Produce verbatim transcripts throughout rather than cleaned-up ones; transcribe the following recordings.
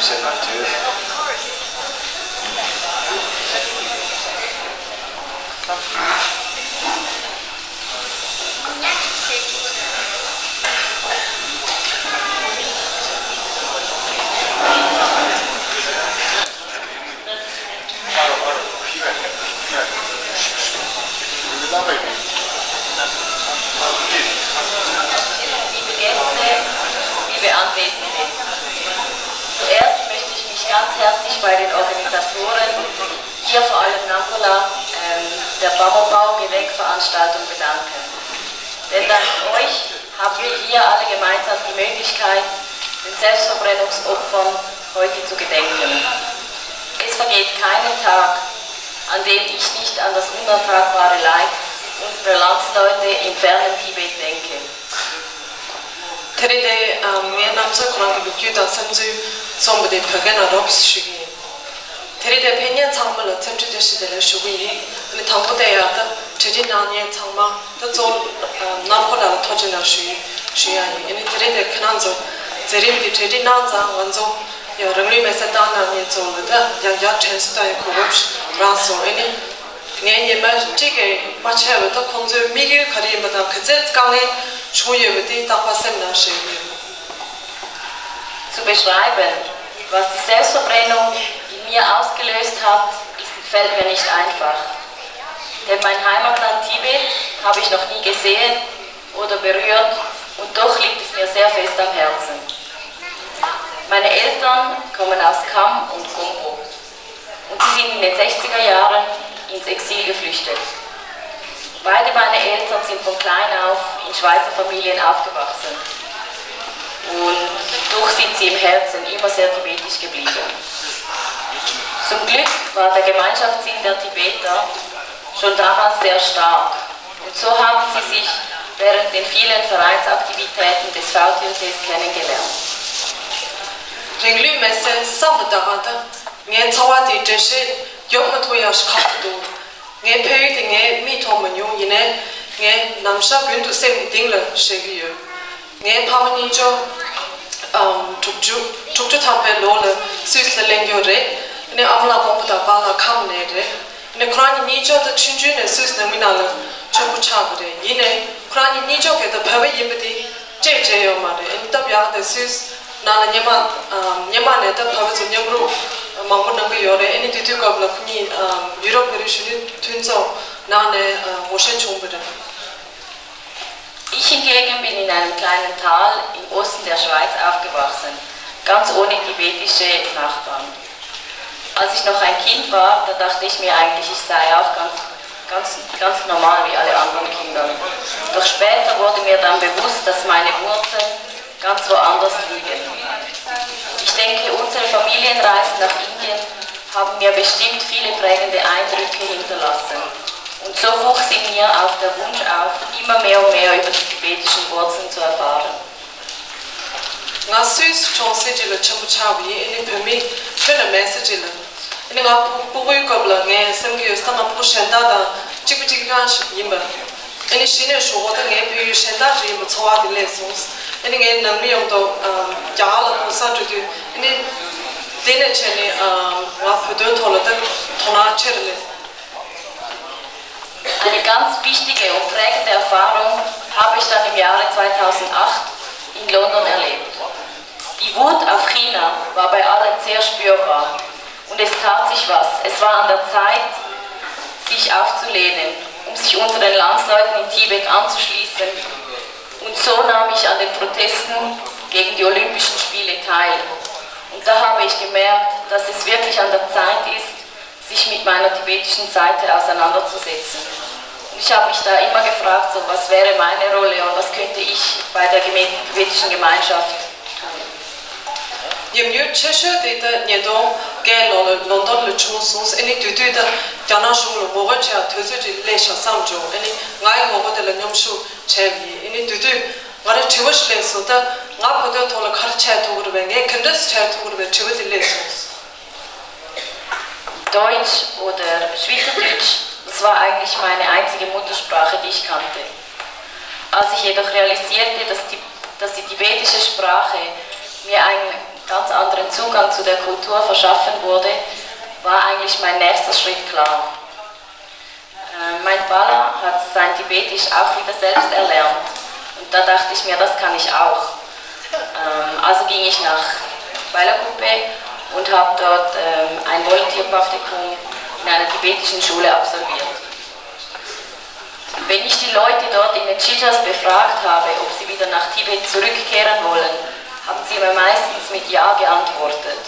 ཟེར་ན་དེ། Liebe Gäste, liebe Anwesende, zuerst möchte ich mich ganz herzlich bei den Organisatoren, hier vor allem Nampola, ähm, der Bamobau-Gedenkveranstaltung bedanken. Denn dank euch haben wir hier alle gemeinsam die Möglichkeit, den Selbstverbrennungsopfern heute zu gedenken. Es vergeht kein Tag, an dem ich nicht an das unertragbare Leid unserer Landsleute im fernen Tibet denke. དེ་རིང་འདི་ངའི་རྣམ་ཚོར་ཁོ་རང་གི་ལོ་རྒྱུས་དང་བསམ་ཚུལ་གསུངས་པ་དེ་བོད་སྐད་ནང་རོབ་ཙམ་ཞུ་གི་ཡིན། དེ་རིང་འདིར་ཕེབས་མཁན་ཚང་མ་ལ་འཚམས་འདྲི་བཀྲ་ཤིས་བདེ་ལེགས་ཞུ་གི་ཡིན། ཨ་ནི་དང་པོ་དེ་ཡང་ད་གྲ་སྒྲིག་གནང་མཁན་ཚང་མ་ད་གཙོ་བོ་ནམ་ཁོ་ལ་ལ་ཐུགས་རྗེ་གནང་ཞུ་ཞུ་ཡ་ཡིན། ཨ་ནི་དེ་རིང་འདིར་ཁྱེད་རང་ཚོ་མཛད་རིམ་འདི་གྲ་སྒྲིག་གནང་ཙང་ང་ཚོ་ཡང་རང་ལུས་མེར་སྲེག་བཏང་གནང་མཁན་ཚོ་ལ་ད་ཡང་ཡར་དྲན་གསོ་བཏང་ཡ་གོ་སྐབས་རག་སོང་། ཨ་ནི། ངས་ཉི་མ་གཅིག་གིས་མ་ཆད་པར་ད་ཁོང་ཚོའི་དམིགས་ཡུལ་ག་རེ་ཡིན་པ་དང་ག་ཚད་དཀའ་ངལ་བྱུང་ཡོད་པ་དེ་རྟག་པར་སེམས་ནང་ཤར་གྱི་ཡོད། Zu beschreiben, was die Selbstverbrennung in mir ausgelöst hat, ist, fällt mir nicht einfach. Denn mein Heimatland Tibet habe ich noch nie gesehen oder berührt und doch liegt es mir sehr fest am Herzen. Meine Eltern kommen aus Kham und Gompo. Und sie sind in den sechziger Jahren ins Exil geflüchtet. Beide meine Eltern sind von klein auf in Schweizer Familien aufgewachsen. Und doch sind sie im Herzen immer sehr tibetisch geblieben. Zum Glück war der Gemeinschaftssinn der Tibeter schon damals sehr stark. Und so haben sie sich während den vielen Vereinsaktivitäten des V T Ts kennengelernt. རང་ལུས་མེར་སྲེག་བསམ་པ་ད་ག་ད། ངའི་འཚོ་བ་དེའི་འགྲེལ་བཤད་རྒྱོབ་མ་ཐུབ་ཡག་ཞིག་ཁག་པོ་འདུག་ངའི་ཕ་ཡུལ་དེ་ངས་མིག་མཐོང་མ་མྱོང་། ཡིན་ནའི་ངས་ནམ་ཞག་རྒྱུན་དུ་སེམས་ཀྱི་གཏིང་ལ་བཞག་གི་ཡོད། ངའི་ཕ་མ་གཉིས་ཆ་ཨམ་དྲུག་ཅུ་དྲུག་ཅུ་ཐམ་པའི་ལོ་ལ་སུད་སི་ལ་གླེང་རྒྱུ་རེད། ཨ་ནི་ཨ་མ་ལགས་ཀོང་པོ་དང་པཱ་ལགས་ཁམས་ནས་རེད། ཨ་ནི་ཁོ་རང་གཉིས་གཉིས་ཆ་ད་ཆུང་ཆུང་ནས་སུད་སི་ནང་མི་ནང་ལ་ཆེན་པོ་ཆགས་པ་རེད། ཡིན་ནའི་ཁོ་རང་གཉིས་གཉིས་ཆ་གས་ད་བོད་པ་ཡིན་པ་དེ་བརྗེད་བརྗེད་ཡོད་མ་རེད། ཨ་ནི་སྟབས་ཡག་དེ་སུད་སི་ནང་ལ་སྔོན་མ་ཨམ་སྔོན་མ་ནས་ད་བོད་པ་ཚོ་མཉམ་རུབ་མང་པོ་གནང་གི་ཡོད་རེད། ཨ་ནི་དེ་དུས་སྐབས་ལ་ཁོ་གཉིས་ཨམ་ཡུ་རོབ་བོད་རིགས་གཞོན་ནུ་མཐུན་ཚོགས་ནང་ནས་ཨམ་ངོ་ཤེས་བྱུང་བ་རེད། Ich hingegen bin in einem kleinen Tal im Osten der Schweiz aufgewachsen, ganz ohne tibetische Nachbarn. Als ich noch ein Kind war, da dachte ich mir eigentlich, ich sei auch ganz, ganz, ganz normal wie alle anderen Kinder. Doch später wurde mir dann bewusst, dass meine Wurzeln ganz woanders liegen. Ich denke, unsere Familienreisen nach Indien haben mir bestimmt viele prägende Eindrücke hinterlassen. Und so wuchs in mir auch der Wunsch auf, immer mehr und mehr über die tibetischen Wurzeln zu erfahren. ང་སུད་སི་གྲོང་གསེབ་ཅིག་ལ་ཆེན་པོ་ཆགས་པ་ཡིན། ཨ་ནི་བོད་མི་ཁྱོན་ནས་མེད་ས་ཅིག་ལ། ཨ་ནི་ང་ཕྲུ་གུ་ཕྲུ་གུའི་སྐབས་ལ་ངས་བསམ་གྱི་ཡོད། ད་ང་ཕྲུ་གུ་གཞན་དག་དང་གཅིག་པ་གཅིག་རྐྱང་ཞིག་ཡིན་པ། ཨ་ནི་གཞི་ནས་ཞོགས་པ་ད་ངའི་ཕ་ཡུལ་གཞན་དག་ཅིག་ཡིན་པ་ཚོར་བ་དེ་སླེབས་སོང་། ཨ་ནི་ངའི་ནང་མི་ཡོངས་རྫོགས་རྒྱ་གར་ལ་གུང་སེང་འགྲོ་དུས། ཨ་ནི་དེ་ནས་བྱས་ནས་ང་བོད་དོན་ཐོག་ལ་ད་དོ་སྣང་ཆེ་རུ་སླེབས། Eine ganz wichtige und prägende Erfahrung habe ich dann im Jahre zweitausendacht in London erlebt. Die Wut auf China war bei allen sehr spürbar und es tat sich was. Es war an der Zeit, sich aufzulehnen, um sich unseren Landsleuten in Tibet anzuschließen. Und so nahm ich an den Protesten gegen die Olympischen Spiele teil. Und da habe ich gemerkt, dass es wirklich an der Zeit ist, sich mit meiner tibetischen Seite auseinanderzusetzen. Und ich habe mich da immer gefragt, so, was wäre meine Rolle und was könnte ich bei der geme- tibetischen Gemeinschaft tun? ཉམས་མྱོང་ཆེ་ཤོས་དེ་ད་ཉིས་སྟོང་བརྒྱད་ལོ་ལ་ལོན་ཌོན་ལ་བྱུང་སོང་། ཨ་ནི་དེ་དུས་ད་རྒྱ་ནག་གཞུང་ལ་ངོ་རྒོལ་བྱེད་ཡག་དུས་ཚོད་ཅིག་སླེབས་ཤག་བསམ་བྱུང་། ཨ་ནི་ང་ཡི་ངོ་རྒོལ་དེ་ལ་མཉམ་ཞུགས་བྱས་པ་ཡིན། ཨ་ནི་དེ་དུས་ང་ལ་དྲི་བ་ཞིག་སླེབས་སོང་། ད་ང་བོད་དོན་ཐོག་ལ་ག་རེ་བྱས་ཐུབ་ཀྱི་རེད་པས། ངས་ག་འདྲ་སེ་བྱས་ཐུབ་ཀྱི་རེད་པས། དྲི་བ་དེ་སླེབས་སོང་། Deutsch oder Schweizerdeutsch, das war eigentlich meine einzige Muttersprache, die ich kannte. Als ich jedoch realisierte, dass die, dass die tibetische Sprache mir ein ganz anderen Zugang zu der Kultur verschaffen wurde, war eigentlich mein nächster Schritt klar. Äh, mein Pala hat sein Tibetisch auch wieder selbst erlernt. Und da dachte ich mir, das kann ich auch. Ähm, also ging ich nach Bailakuppe und habe dort ähm, ein Volunteerpraktikum in einer tibetischen Schule absolviert. Wenn ich die Leute dort in den Chitras befragt habe, ob sie wieder nach Tibet zurückkehren wollen, haben sie mir meistens mit Ja geantwortet.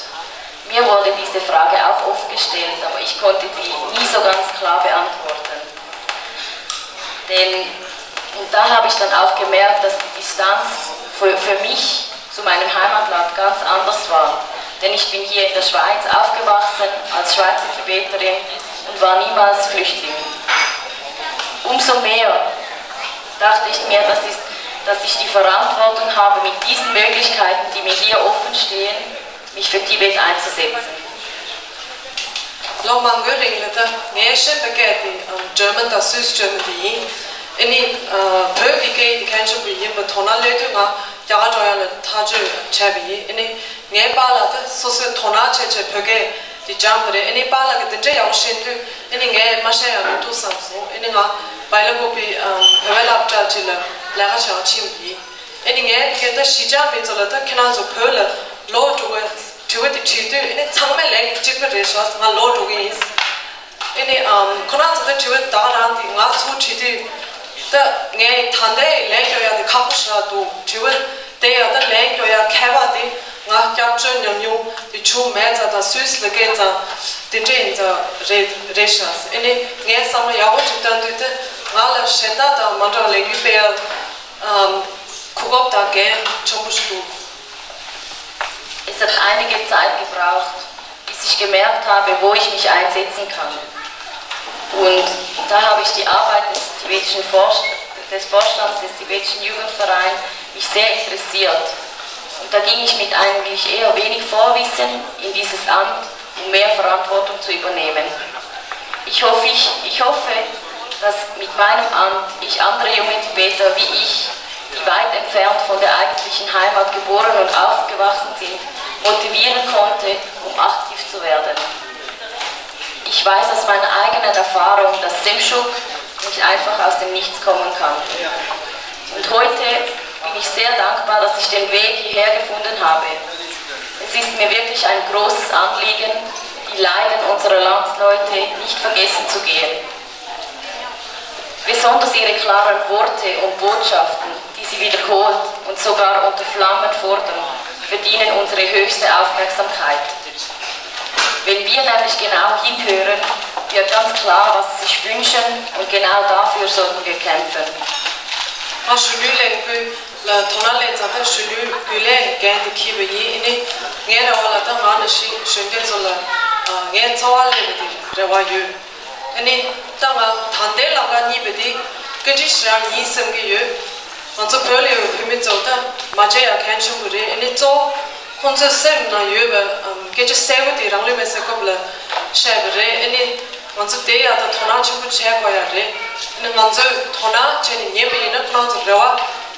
Mir wurde diese Frage auch oft gestellt, aber ich konnte die nie so ganz klar beantworten. Denn, und da habe ich dann auch gemerkt, dass die Distanz für, für mich zu meinem Heimatland ganz anders war. Denn ich bin hier in der Schweiz aufgewachsen als schwarze Tibeterin und war niemals Flüchtling. Umso mehr dachte ich mir, dass, ist, dass ich die Verantwortung habe, mit diesen Möglichkeiten, die mir hier offen stehen, mich für Tibet einzusetzen. ལོ་མང་པོའི་རིང་ལ་ད་ངས་ཤེས་པའི་སྐད་དེ་སྒྲོལ་མ་དང་སུད་སི་སྒྲོལ་མ་དེ་ཡིན། ཨ་ནི་བོད་ཀྱི་སྐད་ཡིག་དེ་གལ་ཆེན་པོ་ཡིན་པ་དོ་སྣང་སླེབས་དུས་ང་རྒྱ་གར་འགྲོ་ཡ་ལ་ཐག་གཅོད་བྱས་པ་ཡིན། ཨ་ནི་ངའི་པཱ་ལགས་ད་སོ་སོས་དོ་སྣང་བྱས་བྱས་བོད་སྐད་དེ་སྦྱངས་པ་རེད། ཨ་ནི་པཱ་ལགས་ཀྱིས་དེ་འདྲ་ཡག་པོ་ཤེས་དུས་ཨ་ནི་ངས་མ་བཤད་ཡ་མི་འདུག་བསམ་སོང་། ཨ་ནི་ང་བའི་ལ་ཀོ་པི་བོད་པའི་སློབ་གྲྭ་ཅིག་ལ་ལས་ཀ་བྱེད་ཡ་ཕྱིན་པ་ཡིན། ཨ་ནི་ངས་དེ་ག་ད་གཞིས་ཆགས་མི་ཚོ་ལ་ད་ཁྱེད་རང་ཚོ་བོད་ལ་ལོག་འགྲོ་དགོས་དྲི་བ་དེ་དྲིས་དུས་ཨ་ནི་ཚང་མས་ལན་གཅིག་པ་རེད་ཤག་ང་ལོག་འགྲོ་གི་ཡིན། ཨ་ནི་ཨམ་ཁོ་རང་ཚོ་ད་དྲི་བ་ད་ག་རང་དེ་ང་ཚོ་དྲིས་དུས་ད་ངས་ད་ལྟའི་ལན་སྐྱོ་ཡ་དེ་ཁག་པོ་ཞེ་དྲག་འདུག་དྲི་བ་དེ་ཡ་ད་ལན་སྐྱོ་ཡ་མཁས་པ་དེ་ང་སྐྱབས་བཅོལ་ཉམས་མྱོང་དེ་བྱུང་མེད་ཙང་དང་སུད་སི་ལ་སྐད་ཙང་དེ་འདྲ་ཡིན་ཙང་རེད་རེད་ཤག་ཨ་ནི་ངས་བསམ་བློ་ཡག་པོ་ཅིག་བཏང་དུས་ད་ང་ལ་གཞན་དག་དང་མ་འདྲ་བ་ལས་འགུལ་སྤེལ་ཡ་ཨམ་གོ་སྐབས་དང་འགན་ཆེན་པོ་ཞིག་འདུག Es hat einige Zeit gebraucht, bis ich gemerkt habe, wo ich mich einsetzen kann. Und da habe ich die Arbeit des tibetischen Vorst des Vorstands des tibetischen Jugendvereins mich sehr interessiert. Und da ging ich mit eigentlich eher wenig Vorwissen in dieses Amt, um mehr Verantwortung zu übernehmen. Ich hoffe, ich, ich hoffe, dass mit meinem Amt ich andere junge Tibeter wie ich, die weit entfernt von der eigentlichen Heimat geboren und aufgewachsen sind, motivieren konnte, um aktiv zu werden. Ich weiß aus meiner eigenen Erfahrung, dass Semschuk nicht einfach aus dem Nichts kommen kann. Und heute bin ich sehr dankbar, dass ich den Weg hierher gefunden habe. Es ist mir wirklich ein großes Anliegen, die Leiden unserer Landsleute nicht vergessen zu gehen. Besonders ihre klaren Worte und Botschaften, die sie wiederholt und sogar unter Flammen fordern, verdienen unsere höchste Aufmerksamkeit. Wenn wir nämlich genau hinhören, wird ganz klar, was sie sich wünschen, und genau dafür sollten wir kämpfen. ང་གཞོན་ནུའི་ལས་འགུལ་ལ་དོ་སྣང་སླེབས་ཙང་ད་གཞོན་ནུའི་འགུལ་ལས་འགན་དེ་འཁྱེར་བ་ཡིན། ཨ་ནི་ངའི་རེ་བ་ལ་ད་ང་ནང་བཞིན་གཞོན་སྐྱེས་ཚོ་ལ་ངའི་འཚོ་བ་སླེབས་པ་དེ་རེ་བ་ཡོད། ཨ་ནི་ད་ང་ད་ལྟའི་ལམ་ཁ་གཉིས་པ་དེ་བཀའ་དྲིན་ཞེ་དྲག་ཡིན་བསམ་གྱི་ཡོད། ང་ཚོ་བོད་ལ་ཡོད་བོད་མི་ཚོ་ད་མ་བརྗེད་ཡ་གལ་ཆེན་པོ་རེད། ཨ་ནི་གཙོ་བོ་ཁོང་ཚོའི་སེམས་ནང་ཡོད་པའི་སྐད་ཆ་གསལ་པོ་དེ་རང་ལུས་མེར་སྲེག་སྐབས་ལ་བཤད་པ་རེད། ཨ་ནི་ང་ཚོ་དེ་ཡག་ད་དོ་སྣང་ཆེན་པོ་བྱེད་དགོས་ཡ་རེད། ཨ་ནི་ང་ཚོས་དོ་སྣང་བྱས་ནས་ཉན་པ་ཡིན་ན་ཁོ་རང་ཚོ་རེ་བ་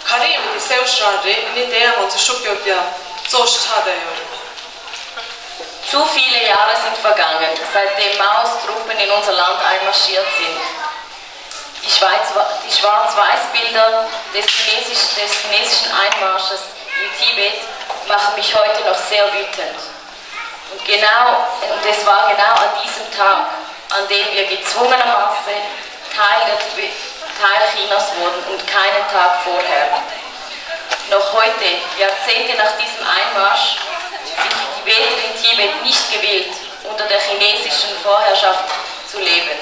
ག་རེ་ཡིན་པ་དེ་གསལ་པོ་ཞེ་དྲག་རེད། ཨ་ནི་དེ་ཡང་ང་ཚོ་ཤུགས་རྒྱོབ་ཡ་གཙོ་བོ་ཞིག་ཆགས་བསྡད་ཡོད་རེད། Zu viele Jahre sind vergangen, seitdem Maos Truppen in unser Land einmarschiert sind. Die, Schweiz, die Schwarz-Weiß-Bilder des, Chinesisch, des chinesischen Einmarsches in Tibet machen mich heute noch sehr wütend. Und, genau, und es war genau an diesem Tag, an dem wir gezwungenermaßen Teil, der, Teil Chinas wurden und keinen Tag vorher. Noch heute, Jahrzehnte nach diesem Einmarsch, sind die Tibeter in Tibet nicht gewillt, unter der chinesischen Vorherrschaft zu leben.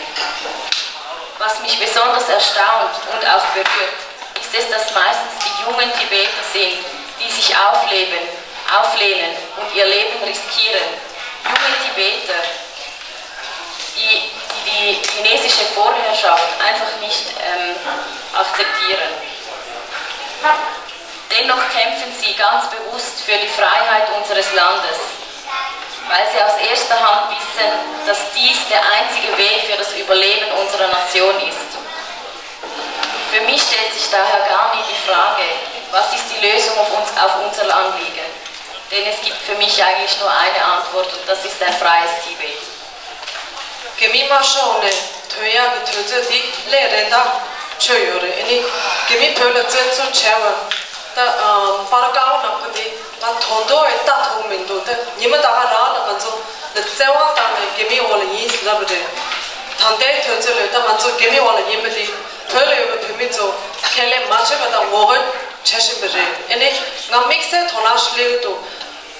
Was mich besonders erstaunt und auch berührt, ist es, dass meistens die jungen Tibeter sind, die sich aufleben, auflehnen und ihr Leben riskieren. Junge Tibeter, die, die die chinesische Vorherrschaft einfach nicht ähm, akzeptieren. Dennoch kämpfen sie ganz bewusst für die Freiheit unseres Landes, weil sie aus erster Hand wissen, dass dies der einzige Weg für das Überleben unserer Nation ist. Für mich stellt sich daher gar nie die Frage, was ist die Lösung auf, uns, auf unser Anliegen? Denn es gibt für mich eigentlich nur eine Antwort und das ist ein freies Tibet. རྒྱ་མིའི་དམར་ཤོག་ནས་ཐོན་ཡག་གི་དུས་ཚོད་འདི་སླེབས་རན་ད་ཆོད་ཡོད་རེད། ཨ་ནི་རྒྱ་མི་བོད་ལ་བཙན་འཛུལ་བྱས་པ་ད་པར་དཀར་པོ་ནག་པོ་འདི་ད་དོན་དུ་ཨེ་ལྟ་ཐུབ་མི་འདུག་ད་ཉི་མ་ད་ག་རང་ལ་ང་ཚོ་ལ་བཙན་དབང་བཏང་ནས་རྒྱ་མིའི་འོག་ལ་ཡིན་ཟེར་ལབ་པ་རེད། ད་ལྟའི་དུས་ཚོད་ལ་ད་ང་ཚོ་རྒྱ་མིའི་འོག་ལ་ཡིན་པ་འདི་བོད་ལ་ཡོད་པའི་བོད་མི་ཚོ་ཁས་ལེན་མ་བྱས་པ་དང་ངོ་རྒོལ་བྱེད་བཞིན་པ་རེད། ཨ་ནི་ང་དམིགས་བསལ་དོ་སྣང་ཞིག་སླེབས་ཀྱི་འདུག་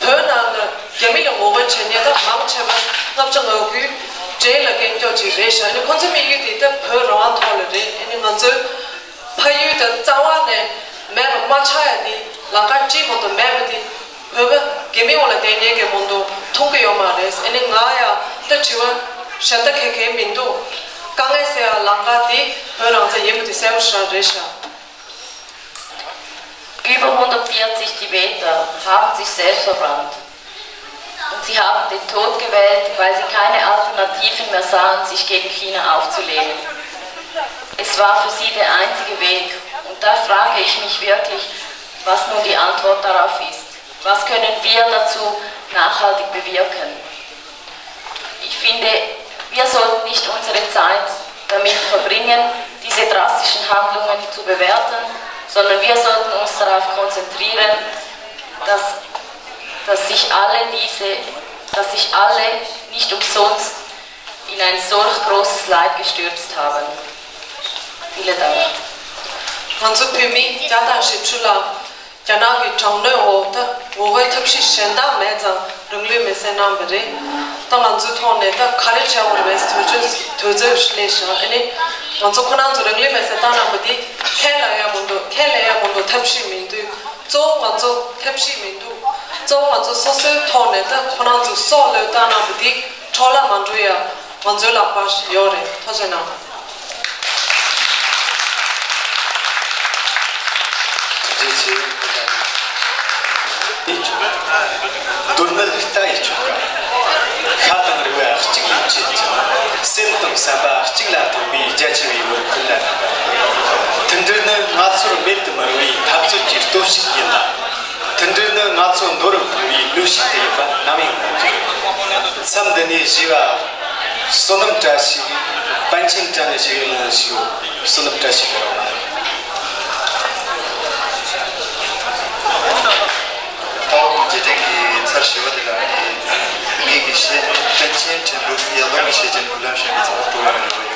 བོད་ནང་ལ་རྒྱ་མི་ལ་ངོ་རྒོལ་བྱེད་མཁན་ད་མང་ཆེ་བ་ལྔ་བཅུ་ང་དགུའི་རྗེས་ལ་སྐྱེས་མཁན་ཅིག་རེད་ཤག་ཨ་ནི་ཁོང་ཚོའི་དམིགས་ཡུལ་དེ་ད་བོད་རང་དབང་ཐོག་ལ་རེད། ཨ་ནི་ང་ཚོའི་ཕ་ཡུལ་དང་རྩ་བ་ནས་མེད་པ་མ་ཆགས་ཡ་དེ་ལམ་ཁ་ཅིག་མ་གཏོགས་མེད་པ་དེ་བོད་པ་རྒྱ་མི་འོག་ལ་བསྡད་མཁན་གྱི་མང་དུ་མཐོང་གི་ཡོད་མ་རེད། ཨ་ནི་ང་ཡང་ད་དྲི་བ་གཞན་དག་གང་ཡང་མི་འདུག་དཀའ་ངལ་སེལ་ཡ་ལམ་ཁ་དེ་བོད་རང་བཙན་ཡིན་པ་དེ་གསལ་པོ་ཞེ་དྲག་རེད་ཤག Über hundertvierzig Tibeter haben sich selbst verbrannt. Und sie haben den Tod gewählt, weil sie keine Alternativen mehr sahen, sich gegen China aufzulehnen. Es war für sie der einzige Weg. Und da frage ich mich wirklich, was nun die Antwort darauf ist. Was können wir dazu nachhaltig bewirken? Ich finde, wir sollten nicht unsere Zeit damit verbringen, diese drastischen Handlungen zu bewerten, sondern wir sollten uns darauf konzentrieren, dass, dass sich alle diese, dass sich alle nicht umsonst in ein solch großes Leid gestürzt haben. Vielen Dank. ང་ཚོ་བོད་མི་བརྒྱ་དང་བཞི་བཅུ་ལ་རྒྱ་ནག་གི་དྲག་གནོན་འོག་ད་ངོ་རྒོལ་ཐབས་ཤེས་གཞན་དག་མེད་ཙང་རང་ལུས་མེར་སྲེག་གནང་བ་རེད། ད་ང་ཚོའི་ཐོག་ནས་ད་ག་རེ་བྱ་དགོས་རེད་ཟེར་དུས་ཚོད་དུས་ཚོད་སླེབས་ཤག་ཨ་ནི་ང་ཚོ་ཁོ་རང་ཚོ་རང་ལུས་མེར་སྲེག་བཏང་གནང་བ་འདི་ཁས་ལེན་ཡག་མི་འདུག་ཁས་ལེན་ཡག་མི་འདུག་ཐབས་ཤེས་མི་འདུག་གཙོ་བོ་ང་ཚོ་ཐབས་ཤེས་མི་འདུག་གཙོ་བོ་ང་ཚོ་སོ་སོའི་ཐོག་ནས་ད་ཁོ་རང་ཚོ་སྲོག་བློས་བཏང་གནང་བ་འདི་འཕྲོ་བརླག་མ་འགྲོ་ཡ་ང་ཚོའི་ལག་པར་ཡོད་རེད། ཐུགས་རྗེ་གནང་། ཐུགས་རྗེ་ཆེ། མདོ་སྨད་རྟ་ཡི་ཆོལ་ཁ། ཤ་དང་རུས་པ་གཅིག་ཡིན་ཕྱིར་ཀྱང་། སེམས་དང་བསམ་པ་གཅིག་ལ་མཐུན་པའི་རྒྱ་ཆེ་བའི་བོད་ཀུན་ལ་ཕན་པ། མཐུན་སྒྲིལ་ནི་ང་ཚོར་མེད་དུ་མི་རུང་བའི་འཐབ་རྩོད་ཀྱི་སྟོབས་ཤུགས་ཡིན་ལ། མཐུན་སྒྲིལ་ནི་ང་ཚོ་མདོ་རུ་འཕེལ་བའི་གནོན་ཤུགས་དེ་ཡིན་པ་ནམ་ཡང་མ་བརྗེད། མཚམས་འདི་ནས་ཞུས་པ། བསོད་ནམས་བཀྲ་ཤིས། པཎ་ཆེན་བཀྲ་ནས་ཞུ་ཡོང་ཡང་ཞུ། བསོད་ནམས་བཀྲ་ཤིས་དགའ་རོགས་གནང་། དཔའ་བོ་རྗེས་དྲན་གྱི་ཚར་ཞུ་བ་དེ་ལ་ངེད་ཀྱི་ཞལ་པཎ་ཆེན་ཕྲན་བུ་ཡག་སྡོམ་གྱི་ཞལ་ཆེམས་འབུལ་ལམ་ཞུ་བའི་ཚོགས་གཙོ་བོ་ཡོང་ཡོད།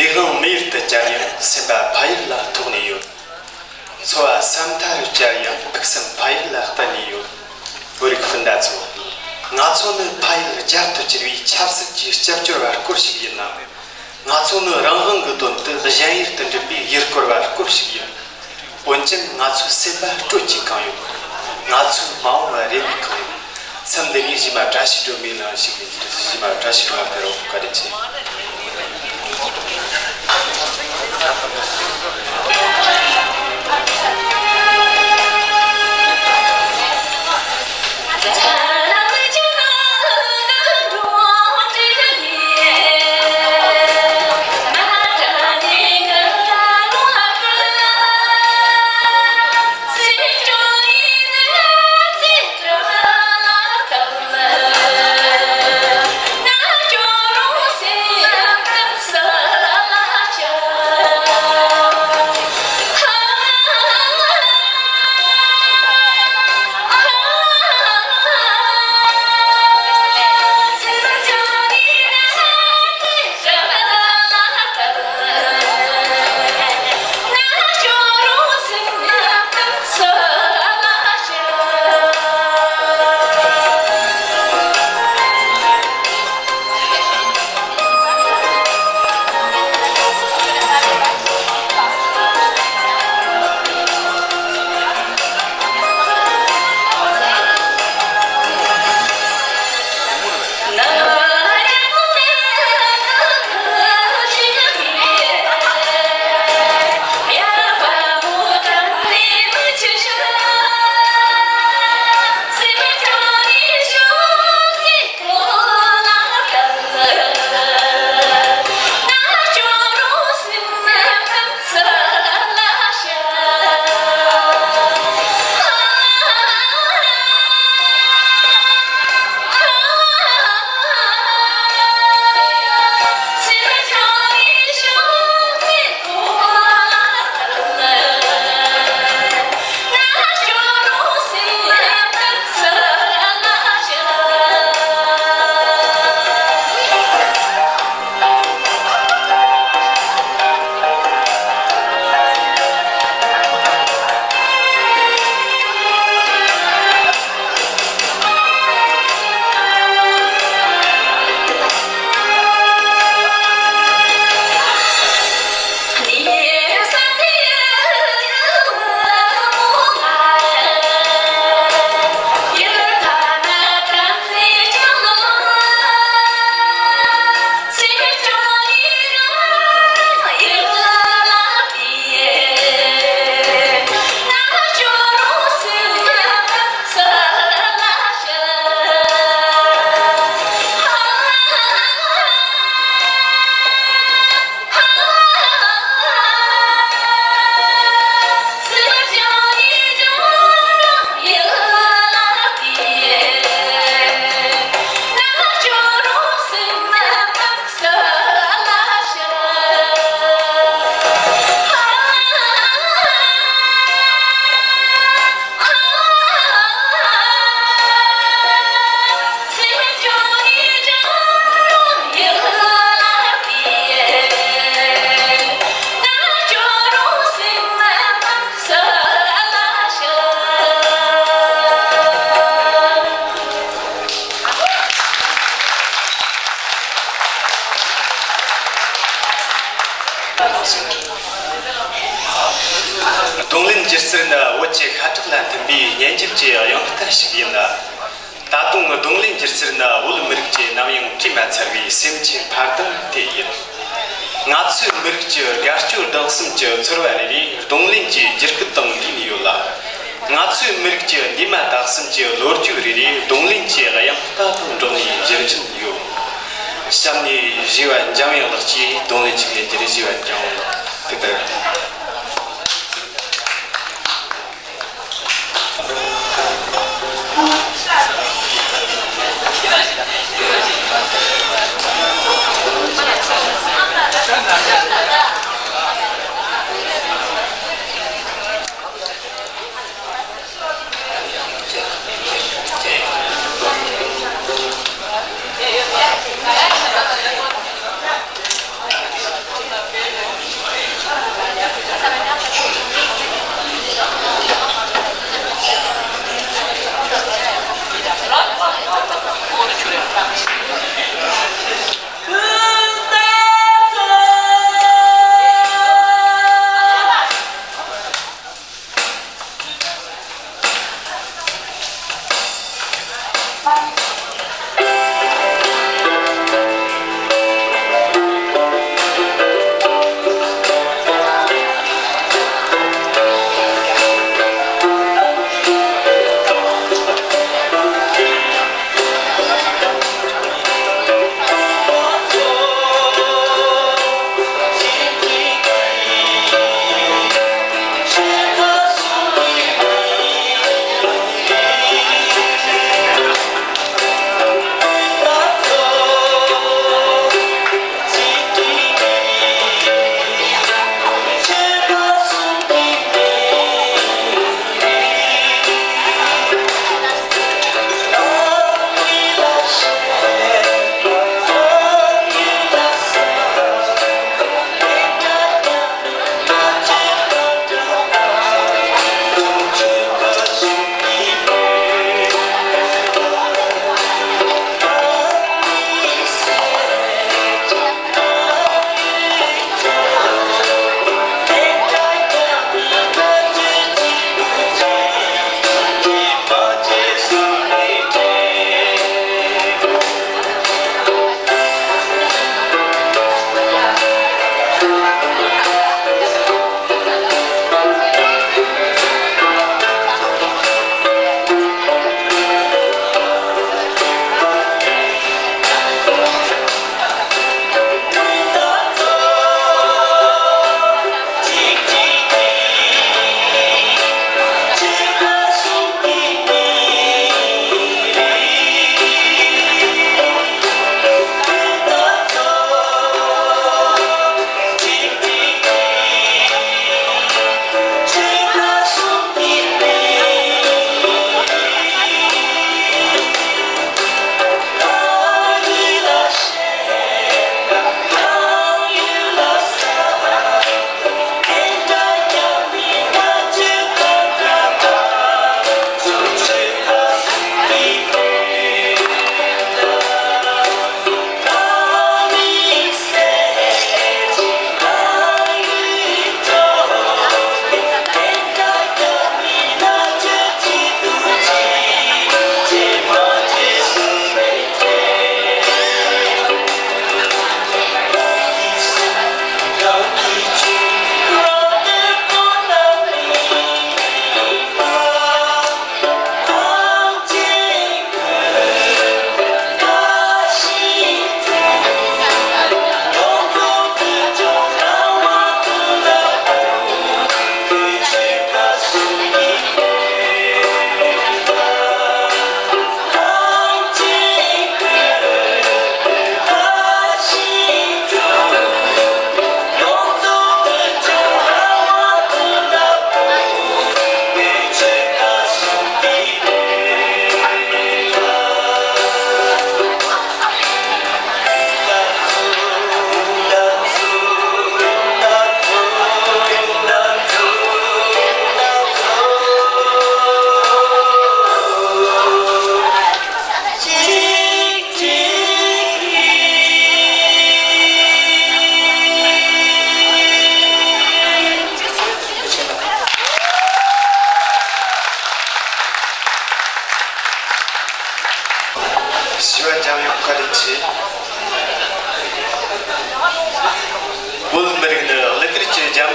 ལས་དབང་མེ་ཡུལ་དུ་བཅར་ཡང་སེམས་པ་ཕ་ཡུལ་ལ་ཐོགས་ནས་ཡོད། འཚོ་བ་ས་མཐའ་རུ་བཅར་ཡང་ཕུགས་བསམ་ཕ་ཡུལ་ལ་གཏད་ནས་ཡོད། བོད་རིགས་སྤུན་ཟླ་ཚོ། ང་ཚོ་ནི་ཕ་ཡུལ་རྒྱལ་དུ་གྱུར་བའི་ཆབ་སྲིད་ཀྱི་སྐྱབས་བཅོལ་བ་སྐོར་ཞིག་ཡིན་ན། ང་ཚོ་ནི་རང་དབང་གི་དོན་དུ་གཞན་ཡུལ་དུ་འགྲིམས་པའི་ཡུལ་སྐོར་བ་སྐོར་ཞིག་ཡིན། འོན་ཀྱང་ང་ཚོའི་སེམས་པ་སྤྲོ་སྐྱིད་གང་ཡོད། ང་ཚོའི་མ་འོངས་པ་རེ་ལུགས་གང་ཡོད། མཚམས་འདི་ནས་རྗེས་མ་བཀྲ་ཤིས་སྒྲོལ་མའི་ནང་ཞུགས་ནས། རྗེས་མ་བཀྲ་ཤིས་སྒྲོལ་མ་ཕེབས་རོགས། བཀའ་དྲིན་ཆེ། རྡུང་ལེན་སྒྱུ་རྩལ་ནི་བོད་ཀྱི་ཤ་ཁྲག་ལ་འཐིམ་པའི་སྙན་འཇེབས་ཀྱི་དབྱངས་རྟ་ཞིག་ཡིན་ལ། ད་དུང་རྡུང་ལེན་སྒྱུ་རྩལ་ནི་བོད་མི་རིགས་ཀྱི་ནམ་ཡང་བྲིས་མ་ཚར་བའི་སེམས་ཀྱི་འཕར་ལྡིང་དེ་ཡིན། ང་ཚོའི་མི་རིགས་ཀྱི་དགའ་སྐྱོ་སྡང་གསུམ་གྱི་ཚོར་བ་རེ་རེ་རྡུང་ལེན་གྱི་འགྱུར་སྐད་དང་འདྲེས་ནས་ཡོད་ལ། ང་ཚོའི་མི་རིགས་ཀྱི་འདས་མ་ད་གསུམ་གྱི་ལོ་རྒྱུས་རེ་རེ་རྡུང་ལེན་གྱི་དབྱངས་རྟ་དང་འགྲོགས་ནས་འགྱུར་བཞིན་ཡོད། གཤམ་ནས་གཞས་པ་འཇམ་དབྱངས་ལགས་ཀྱིས་རྡུང་ལེན་ཅིག་ལེན་རྒྱུ་རེད། གཞས་པ་འཇམ་དབྱངས་ལགས། དེ་ལྟར།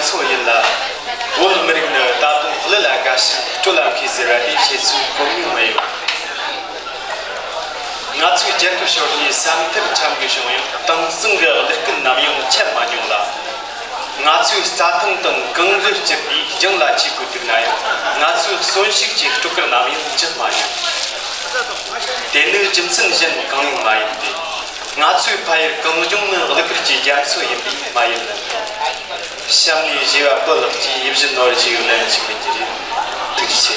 ཚོ་ཡིན་ལ། བོད་མི་རིགས་ནི་ད་དུང་གླུ་ལ་དགའ་ཞིང་སྤྲོ་ལ་མཁས་ཟེར་བ་དེ་བཤད་ཚུལ་གོ་མྱོང་མི་ཡོད། ང་ཚོའི་རྒྱལ་ཁབ་ཕྱོགས་ནས་ས་མཐར་འཁྱམས་དགོས་བྱུང་ཡང་དེང་སང་གི་གླུ་སྐད་ནམ་ཡང་ཆད་མ་མྱོང་ལ། ང་ཚོའི་རྩྭ་ཐང་དང་གངས་རིར་སྐྱིད་པའི་ལྗང་ལ་ཆས་གོས་གཏུགས་ན་ཡང་ང་ཚོའི་གསོན་ཤུགས་ཀྱི་སྤྲོ་སྐུལ་ནམ་ཡང་ཆད་མ་མྱོང་། དེ་ནི་རྒྱུ་མཚན་གཞན་གང་ཡང་མ་ཡིན་ཏེ། ང་ཚོའི་ཕ་ཡུལ་གངས་ལྗོངས་ནི་གླུ་གར་གྱི་རྒྱ་མཚོ་ཡིན་པས་མ་ཡིན་ནམ། གཤམ་ནས་གཞས་པ་བུ་ལགས་ཀྱིས་ཡིད་བཞིན་ནོར་བུ་ཞིག་ཡོད་ན་ཞིག་མི་འགྱུར་ཡོད། ཐུགས་རྗེ་ཆེ།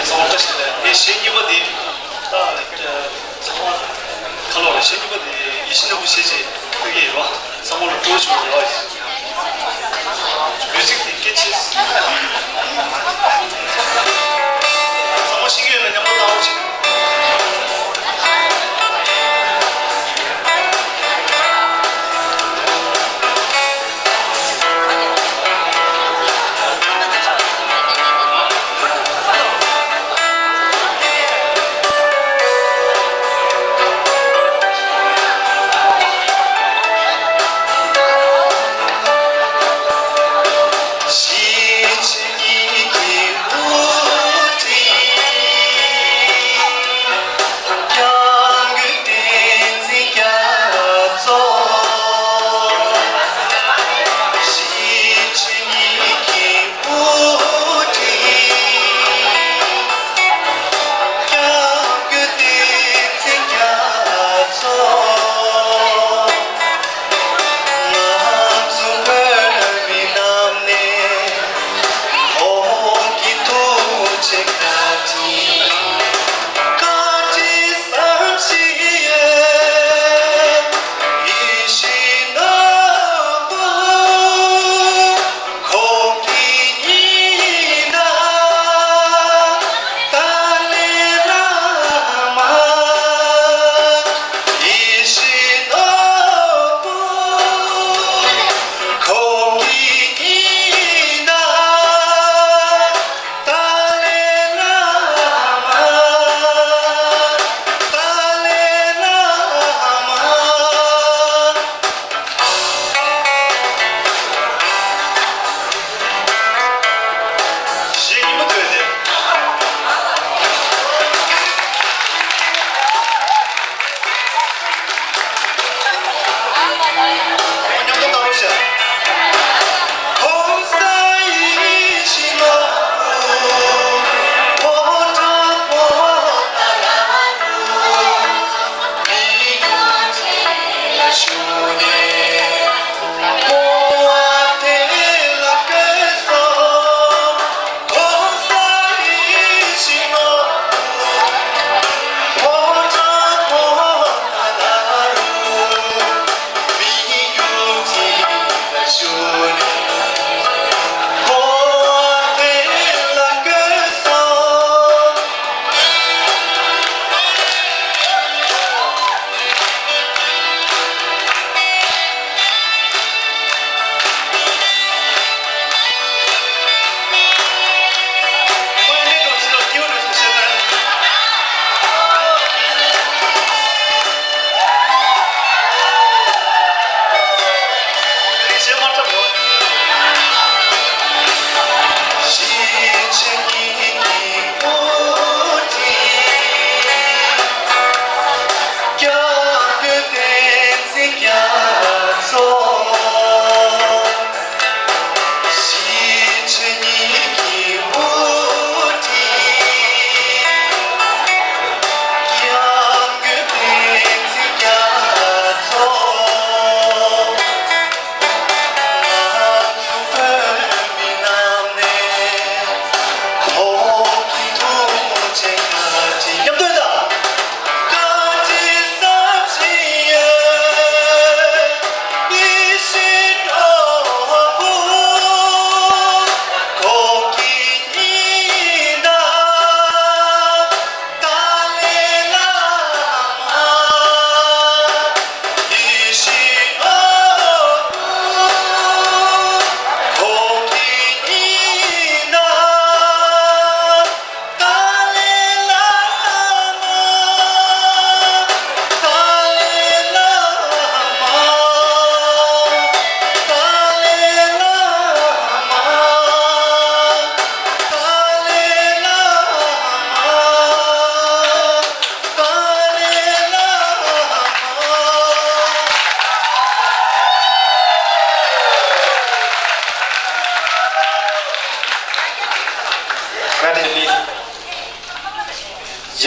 ཚང་མ་བཀྲ་ཤིས་བདེ་ལེགས། ངས་གཞས་གཉིས་པ་དེ། ད་ཚང་མ་ཁ་ལོ་རེ་གཞས་གཉིས་པ་དེ་ཡིད་བཞིན་ནོར་བུ་ཞེས་བྱས་ཕུལ་གྱི་ཡོད་པ། ཚང་མ་ལ་སྤྲོ་བྱུང་ཡོད་པ། མིའུ་ཟིག་དེ་སྐད་ཆེ། ཚང་མ་ཤེས་ཀྱི་ཡོད་ན་མཉམ་པོ་བཏང་རོགས་བྱེད།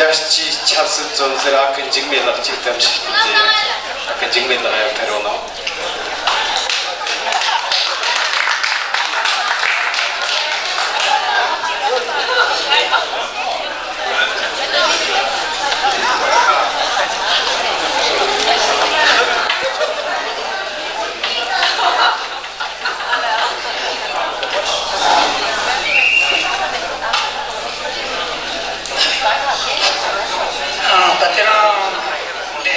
རྒྱལ་སྤྱིའི་ཆབ་སྲིད་བཙོན་ཟུར་ཨ་ཁུ་འཇིགས་མེད་ལགས་ཀྱིས་གཏམ་བཤད་ཞུ་རྒྱུ་ཡིན། ཨ་ཁུ་འཇིགས་མེད་ལགས་ཡར་ཕེབས་རོགས་གནང་། ད་དེ་རིང་འདི་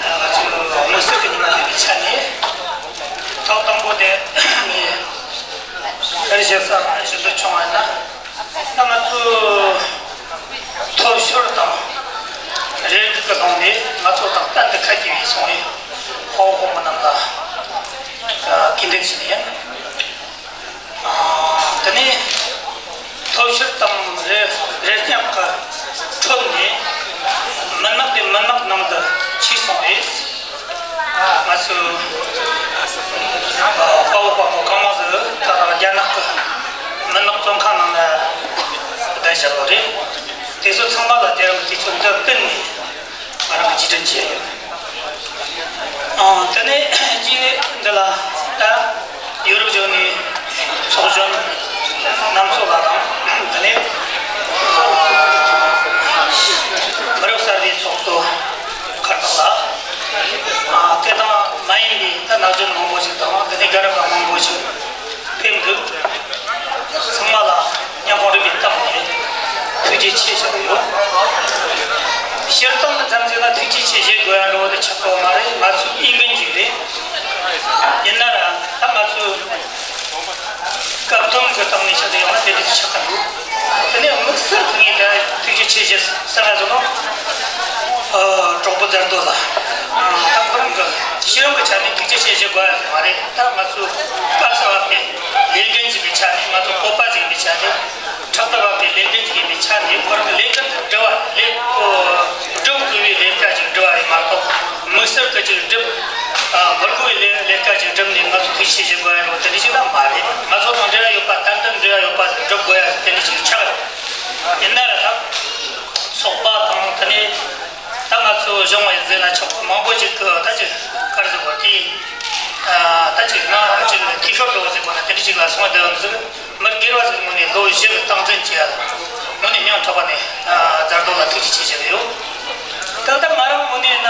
ང་ཚོའི་དམིགས་བསལ་གྱི་ཉི་མ་ཡིན་པའི་ཆ་ནས། ཐོག་དང་པོ་དེ་ངས་ག་རེ་བཤད་ས་ཞུ་འདོད་བྱུང་བ་ཡིན་ན། ད་ང་ཚོ་ཐོབ་ཤོར་དང་རེ་སྒུག་གི་ལྷུང་ནས་ང་ཚོ་དང་གཏན་དུ་ཁ་གྱེས་པའི་སོང་བའི་དཔའ་བོ་དཔའ་མོ་རྣམས་ལ་དགེ་འདུན་ཞུ་ནས། དེ་ནས་ཐོབ་ཤོར་དང་རེ་རེ་སྙེག་གི་ཁྲོད་ནས་མུན་ནག་དེ་མུན་ནག་ནང་དུ་ཕྱིན་སོང་བས། ང་ཚོའི་དཔའ་བོ་དཔའ་མོ་གང་མང་ཟིག་ད་རང་རྒྱ་ནག་གི་མུན་ནག་བཙོན་ཁང་ནང་ན་བསྡད་བཞག་པ་རེད། དེ་ཚོ་ཚང་མ་ལ་དེ་རིང་གི་དུས་ཚོད་འདི་བསྟུན་ནས་ང་རང་གིས་རྗེས་དྲན་བྱས་ཡོད། ཨང་། དེ་ནས་རྗེས་འདི་ལ་ད་ཡུ་རོབ་ལྗོངས་ནས་ཚོགས་གཞོན་རྣམ་ཚོགས་ལ་དང་། དེ་ནས་མི་རབས་གསར་པའི་ཚོགས་གཙོ་མཁར་དག་ལ། ཨ། དེ་དང་མ་ཡིན་པའི་ད་ན་གཞོན་མང་པོ་ཞིག་དང་། དེ་ནས་རྒན་རབས་པ་མང་པོ་ཞིག་ཕེབས་འདུག། ཚང་མ་ལ་སྙན་སྐུལ་རིམ་པས་བཏང་ནས་ཐུགས་རྗེ་ཆེ་ཞུ་གི་ཡོད། སྤྱིར་བཏང་གི་མཚམས་ཅིག་ལ་ཐུགས་རྗེ་ཆེ་ཞུ་དགོས་ཡ་འདྲ་བོ་དེ་ཆགས་ཀྱི་ཡོད་མ་རེད། ང་ཚོའི་འོས་འགན་ཅིག་རེད། ཡིན་ན་ར་ད་ང་ཚོའི་སྐབས་དོན་གྱི་སྟེང་ནས་ཆ་དེ་ཡོང་ན་དེ་འདྲ་ཆགས་ཀྱི་འདུག། དེ་ནས་དམིགས་བསལ་གྱི་ངས་ད་ཐུགས་རྗེ་ཆེ་ཞུ་ས་ལ་སོང་ན། ཨ། གྲོགས་པོ་མཛད་དོ་ལ། ཨ། ད་ཁོ་རང་གི་གཞི་རིམ་གྱི་ཆ་ནས་ཐུགས་རྗེ་ཆེ་ཞུ་དགོས་ཡ་མ་རེད། ད་ང་ཚོའི་སྐབས་སུ་བབས་ནས་ལས་འགན་ཅིག་གི་ཆ་ནས། ང་ཚོ་བོད་པ་ཟིག་ཡིན་པའི་ཆ་ནས། ཕྲག་ཏུ་བབས་ཏེ་ལས་འགན་ཅིག་ཡིན་པའི་ཆ་ནས། ཁོ་རང་གི་ལས་འགན་དེ་སྒྲུབ་པ་ལས་ཁོ་སྒྲུབ་དགོས་པའི་ལས་ཀ་ཅིག་སྒྲུབ་པ་རེད་མ་གཏོགས། དམིགས་བསལ་གྱི་ཅིག་སྒྲུབ། ཨ། མི་དགོས་པའི་ལས་ལས་ཀ་ཅིག་སྒྲུབ་ནས་ང་ཚོ་ཐུགས་རྗེ་ཆེ་ཞུ་དགོས་ཡ་འདྲ་བོ་དེ་འདྲ་ཞིག་ད་མ་རེད། ང་ཚོ་དང་འབྲེལ་བ་ཡོད་པ། ཏན་ཏན་འབྲེལ་བ་ཡོད་པ་ཞིག་སྒྲུབ་དགོས་ཡ་དེ་འདྲ་ཞིག་ཆགས་ཡོད། ཡིན་ན་ར་ད་ཚོགས་པ་དང་། དེ་ནས་ད་ང་ཚོ་གཞུང་ཡིན་ཟེར་ན་ཆོག་གི། མང་པོ་ཞིག་གི་ད་ཅིག་ག་རེ་ཟེར་དགོས་དེ། ཨ། ད་ཅིག་ང་ཅིག་འཐུས་ཤོར་འགྲོ་ཟེར་དགོས་ན་དེ་འདྲ་ཅིག་ལ་སོང་བསྡད་ཡོད་ཟིག། མི་སྒེར་བ་ཟིག་ངོས་ནས་ལོ་བཞི་གི་སྟངས་འཛིན་བྱས་ཡ་ལ་དངོས་གནས་སྙིང་ཐག་པ་ནས། ཨ། མཛའ་དོན་ལ་ཐུགས་རྗེ་ཆེ་ཞུ་གི་ཡོད། ད་ལྟ་ང་རང་ངོས་ནས་ན།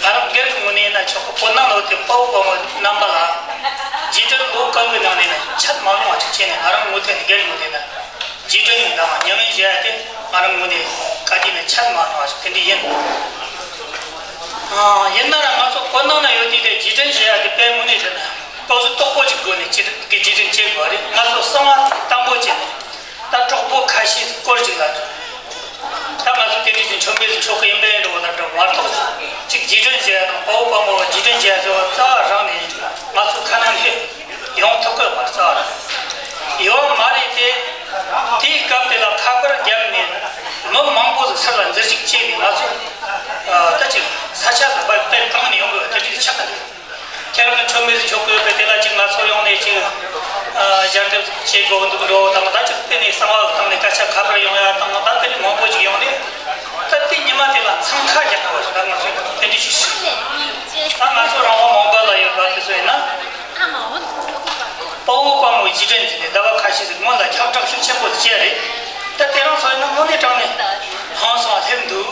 ང་རང་སྒེར་གྱི་ངོས་ནས་ན་ཆོག་གི། བོད་ནང་ལོགས་ཏེ་དཔའ་བོ་དཔའ་མོ་རྣམ་པ་ལ་རྗེས་དྲན་ལོ་བཀག་པའི་ནང་ནས་ན་ཆད་མ་མྱོང་བ་ཅིག་བྱས་ནས། ང་རང་ངོས་ཐད་ནས་སྒེར་གྱི་ངོས་ནས་ན་རྗེས་དྲན་དང་མྱ་ངན་ཞུ་ཡ་དེ་ང་རང་ངོས་ནས་ག་དུས་ནས་ཆད་མ་མྱོང་བ་ཞིག་དེ་འདྲ་ཡིན། ཨ། ཡིན་ན་ར་ང་ཚོ་བོད་ནང་ན་ཡོད་དུས་དེ་རྗེས་དྲན་ཞུ་ཡ་དེ་དཔེ་དངོས་གནས་བྱས་ན་སྟོབས་ཤུགས་དོག་པོ་ཅིག་སྒོ་ནས་རྗེས་དྲན་གྱི་རྗེས་དྲན་བྱེད་དགོས་རེད། ང་ཚོ་གསང་བ་དམ་པོ་བྱས་ནས། ད་གྲོགས་པོ་ཁ་ཤས་སྐོར་ཅིག་ལ། ད་ང་ཚོ་དེ་འདྲ་ཞིག་མཆོད་མེ་ཞིག་མཆོད་གི་ཡིན་པས་འགྲོ་བ་དང་འདྲ་བར་ཐོག་ཅིག་རྗེས་དྲན་བྱེད་ཡ་དང་། དཔའ་བོ་དཔའ་མོ་རྗེས་དྲན་བྱེད་ཡ་ཟེར་བ་རྩ་བ་རང་ནས་ང་ཚོ་ཁ་ནང་ནས་ཡོང་ཐུབ་གི་མ་རེད། རྩ་བ་རང་ཡོད་མ་རེད་དེ། དེའི་སྐབས་དེ་ལ་ཁ་པར་བརྒྱབ་ནས་མི་མང་པོ་ཟིག་ཚུར་ལ་འཛུལ་ཞུགས་བྱས་ནས། ང་ཚོ་ད་ཅིག་ས་ཆ་དེ་དཔེ་གང་ནས་ཡོང་གི་དེ་འདྲ་ཞིག་ཆགས་གི་འདུག། ཁྱེད་རང་གི་མཆོད་མེ་ཟིག་མཆོད་དགོས་པས། དེ་ལ་ཅིག་ང་ཚོ་ཡོང་ནས་ཅིག་ཨ། ཞལ་འདེབས་ཟིག་བྱེད་དགོས་འདུག་འགྲོ་དང་། ད་ཅིག་དེ་ནས་གསང་བ་དང་ནས་སྐད་ཆ་ཁ་པར་ཡོང་ཡ་དང་། ད་དེ་ནས་མང་པོ་ཅིག་ཡོང་ནས། ད་དེ་ཉི་མ་དེ་ལ་འཚང་ཁ་རྒྱག་དགོས་ཞིག་ད་ང་ཚོས་དེ་འདྲ་ཞིག་ད་ང་ཚོ་རང་དབང་མང་པ་ལ་ཡོད་པ་དེ་ཚོ་ཡིན་ན། དཔའ་བོ་དཔའ་མོའི་རྗེས་དྲན་ཟེར་ནས་ཟླ་བ་ཁ་ཤས་ཟིག་སྔོན་ལ་ཁྱབ་བསྒྲགས་ཤུགས་ཆེན་པོ་ཟིག་བྱས་རེད། ད་དེ་རིང་ཚོ་ཡིན་ན་དངོས་གནས་དྲང་གནས་ཧང་སང་སླེབས་འདུག།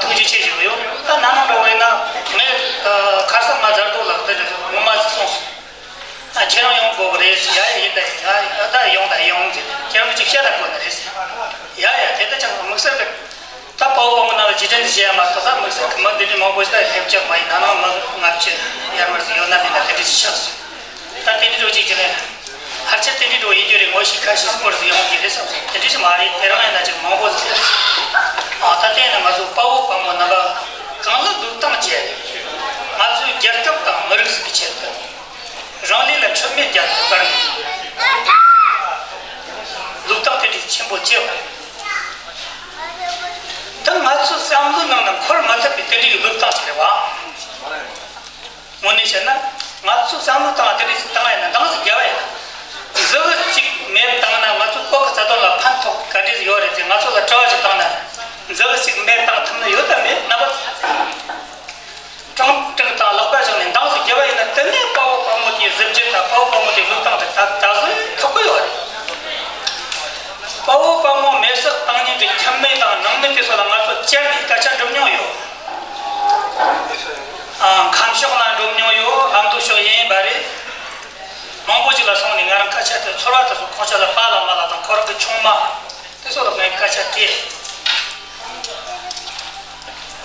ཐུགས་རྗེ་ཆེ་ཞུ་གི་ཡོད། ད་ན་ནིང་འདྲ་བོ་ཡིན་ན་ངས་ཁ་སང་ང་མཛའ་དོན་ལ་འདི་ངོ་མ་ཟིག་གསུངས་སོང་། ཨ། ཁྱེད་རང་ཡོང་དགོས་པ་རེད་ཟེར། ཡ་ཡ་ཡིན་ད་ཡིན། ང་ད་ཡོང་ད་ཡོང་ཟེར། ཁྱེད་རང་གིས་ཅིག་བཤད་ད་དགོས་ནི་རེད་ཟེར། ཡ་ཡ་དེ་ལྟ་ཅང་དམིགས་བསལ་གི་ད་དཔའ་བོ་དཔའ་མོ་རྣམས་ལ་རྗེས་དྲན་དེ་བྱེད་ཡ་མ་གཏོགས། ད་དམིགས་བསལ་གི་མི་འདི་འདྲའི་མང་པོ་ཞིག་ད་སླེབས་ཀྱི་མ་ཡིན། ན་ནིང་མི་ལྔ་བཅུ་ཡར་མར་ཟིག་ཡོད་ན་མིན་ན་དེ་འདྲ་ཞིག་ཆགས་སོང་། ད་དེ་འདྲའི་འགྲོ་ཅིག་ཅི་ནས་ཕལ་ཆེར་དེ་འདྲའི་འགྲོ་ཡིན་རྒྱུ་རེད། ངོ་ཤེས་ཁ་ཤས་སྐོར་ཟིག་ཡོང་གི་རེད་བསམ་སོང་། དེ་འདྲ་ཞིག་མ་རེད། དེ་རིང་ཡིན་ན་ཅིག་མང་པོ་ཟིག་སླེབས་སོང་། ཨ། ད་དེ་ཡིན་ན་ང་ཚོ་དཔའ་བོ་དཔའ་མོ་རྣམ་པ་གང་ལ་བློས་བཏང་བྱས་ནས། ང་ཚོའི་རྒྱལ་ཁབ་དང་མི་རིགས་ཟིག་གི་ཆེད་དུ། རང་ལུས་ལ་མཆོད་མེ་བརྒྱབ་པར་བློས་བཏང་དེ་འདྲའི་ཆེན་པོ་བྱས་པ་རེད། འདི་ང་ཚོའི་བསམ་བློའི་ནང་ན་འཁོར་མ་ཐུབ་པའི་དེ་འདྲའི་བློས་བཏང་ཞིག་རེད་བ། དངོས་གནས་བཤད་ན་ང་ཚོའི་བསམ་བློའི་སྟེང་ལ་དེ་འདྲའི་ཞིག་བཏང་ཡིན་ན། འདང་ཞིག་བརྒྱབ་ཡིན་ན། མཛུབ་གུ་གཅིག་མེད་བཏང་ན་ང་ཚོའི་བོད་ཀྱི་རྩ་དོན་ལ་ཕན་ཐོགས་ག་འདྲ་ཞིག་ཡོད་རེད་ཟེར། ང་ཚོ་ལ་དྲི་བ་ཞིག་བཏང་ན། ཚོར་བ་དེ་ཚོ་ཁོང་ཅག་ལ་པཱ་ལགས་མ་ལགས་དང་ཁོ་རང་གི་ཆུང་མ་དེ་ཚོ་ལ་ངས་སྐད་ཆ་དྲིས།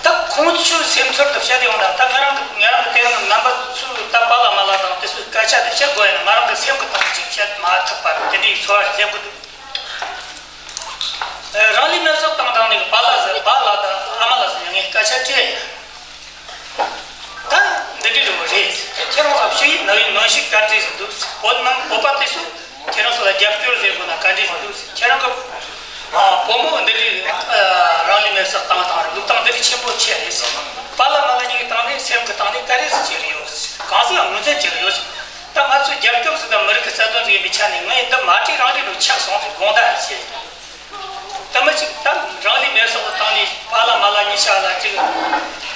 ད་ཁོང་ཚོའི་སེམས་ཚོར་དེ་བཤད་དེ་ཡོང་ན། ད་ང་རང་གི་ང་རང་གི་དེ་རིང་རྣམ་པ་ཚོས་ད་པཱ་ལགས་མ་ལགས་དང་དེ་ཚོའི་སྐད་ཆ་དེ་བཤད་དགོས་ཡིན་ན། ང་རང་གི་སེམས་ཀྱི་སྟེང་ཅིག་བཤད་མ་ཐུབ་པ་དེ་འདྲའི་ཚོར་བ་སླེབས་ཀྱི་འདུག། རང་ལུས་མེར་སྲེག་བཏང་བཏང་ནས་པཱ་ལགས་ཟེར། པཱ་ལགས་དང་ཨ་མ་ལགས་ཟེར་ནས་ངས་སྐད་ཆ་དྲིས་ཡིན། ད་འདི་འདྲ་རེད་པ། རེད། ཁྱེད་རང་ཚོ་ཕྱི་ཡི་ནང་ཡི་གནོན་ཤུགས་ག་འདྲ་ཞིག་འདུག། བོད་ནང་བོད་པ་དེ་ཚོས་ཁྱེད་རང་ཚོ་ལ་རྒྱབ་སྐྱོར་ཟེར་དགོས་ན་ག་འདྲ་ཞིག་འདུག། ཁྱེད་རང་གི་ཨ་བུ་མོ་འདི་འདྲའི་ཨ་རང་ལུས་མེར་སྲེག་བཏང་བཏང་རེད། ལུགས་སྟངས་འདི་འདྲ་ཆེན་པོ་ཆེ་རེད། པཱ་ལགས་མ་ལགས་གཉིས་ཀྱི་སྟེང་ནས་སེམས་ཀྱི་སྟེང་ནས་ག་རེ་ཟེར་གྱི་རེད་ཡོད། གང་ཟག་ངོས་འཛིན་བྱེད་ཀྱི་ཡོད། ད་ང་ཚོས་རྒྱལ་ཁབ་ཟིག་དང་མི་རིགས་ཀྱི་རྩ་དོན་ཟིག་ཡིན་པའི་ཆ་ནས། ངས་འདི་མ་བྲིས་རང་བྲིས་ལོ་ཆགས་སོང་ཟིག་དགོངས་དག་བྱེད། ད་མི་གཅིག་ད་རང་ལུས་མེར་སྲེག་བཏང་ནས་པཱ་ལགས་མ་ལགས་གཉིས་ཆ་ལ་ཅིག་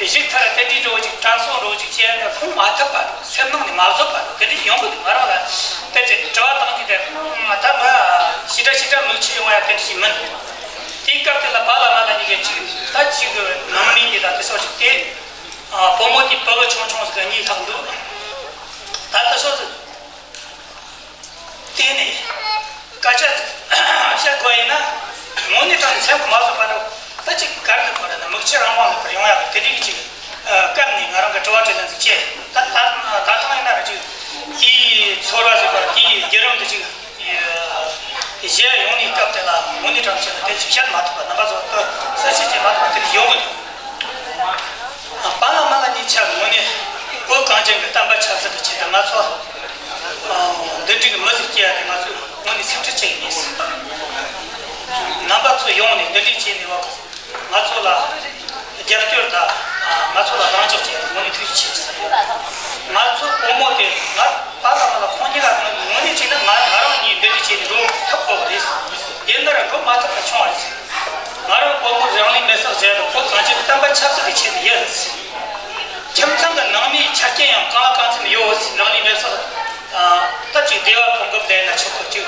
གཞུག་མཐར་དེ་འདྲའི་འགྲོ་ཅིག་དྲན་གསོ་འགྲོ་ཅིག་བྱས་ན་ལྷུང་མ་ཐུབ་པ་དང་། སེམས་ནང་ནས་མ་བཟོད་པ་དང་། དེ་འདྲ་ཡོང་གི་འདུག། ང་རང་ལ་དེ་ཚོ་དྲི་བ་བཏང་རྒྱུ་དེ། ད་ང་ཞེ་དྲག་ཞེ་དྲག་མིག་ཆུ་ཡོང་ཡ་དེ་འདྲ་ཞིག་མིན། དེའི་སྐབས་དེ་ལ་པཱ་ལགས་མ་ལགས་གཉིས་ཀས་ཅིག་ད་ཅིག་ནང་མི་འདི་དང་དེ་ཚོ་ཅིག་དེ། ཨ་བུ་མོ་དེ་ཕྲུ་གུ་ཆུང་ཆུང་ཟིག་གཉིས་ལྷག་འདུག། ད་དེ་ཚོ་ཟིག་བལྟས་ནས་སྐད་ཆ་བཤད་དགོས་ཡིན་ན། དངོས་གནས་དྲང་གནས་སེམས་ཀྱིས་མ་བཟོད་པ་འདྲ་བོ། ད་ཅིག་ག་རེ་ལབ་དགོས་རེད་ན། མིག་ཆུ་རང་དབང་མེད་པར་ཡོང་ཡག་གི་དེ་འདྲའི་གི་ཅིག་ཨ་སྐབས་ནས་ང་རང་གི་དྲི་བ་དྲིས་ལན་ཟིག་བྱས། ད་ད་ད་ཐེངས་ཡིན་ན་ར་ཅིག་དེའི་ཚོར་བ་ཟིག་དང་དེའི་བརྒྱུད་རིམ་དེ་ཅིག་གཞི་ཡོང་ནས་སྐབས་དེ་ལ་དངོས་གནས་དྲང་གནས་བཤད་ན་དེ་ཅིག་བཤད་མ་ཐུབ་པ། རྣམ་པ་ཚོ་ལ་གསལ་བཤད་བྱེད་མ་ཐུབ་པ་དེ་འདྲ་ཡོང་གི་འདུག། པཱ་ལགས་མ་ལགས་གཉིས་ཆ་དངོས་གནས་བོད་གངས་ཅན་གྱི་བསྟན་པ་ཆབ་སྲིད་ཀྱི་ཆེད་དུ། ང་ཚོ་འདི་འདྲའི་མི་ཟིག་སྐྱེས་ཡ་དེ་ང་ཚོས་དངོས་གནས་སེམས་ཁྲལ་བྱེད་ཀྱི་མེད། རྣམ་པ་ཚོ་ཡོང་ནས་འདི་འདྲའི་བྱས་ནས་བ། ང་ཚོ་ལ་རྒྱབ་སྐྱོར་དང་ང་ཚོ་ལ་རང་འཇགས་བྱས་ཏེ་དངོས་གནས་ཐུགས་རྗེ་ཆེ་ཟེར། ང་ཚོ་བུ་མོ་དེ་ང་པཱ་ལགས་མ་ལགས་ཁོང་གཉིས་ལ་དངོས་གནས་བྱས་ན་ང་ང་རང་གཉིས་འདི་འདྲ་བྱས་ནས་འགྲོ་ཐུབ་དགོས་པ་རེད། ཡིན་ན་ར་འགྲོ་མ་ཐུབ་པ་བྱུང་བ་རེད། ང་རང་བུ་མོ་རང་ལུས་མེར་སྲེག་བྱས་ཏེ་བོད་གངས་ཅན་གྱི་བསྟན་པ་ཆབ་སྲིད་ཀྱི་ཆེད་དུ་ཡིན། ཁྱིམ་ཚང་གི་ནང་མིའི་ཆ་རྐྱེན་ཡང་གང་ལ་གང་འཚམ་ཡོད། རང་ལུས་མེར་སྲེག་ད་ཅིག་སྡེ་བ་ཁོངས་འགབ་ལ་ཡིན་ན་ཆོག་གི། ཅིག་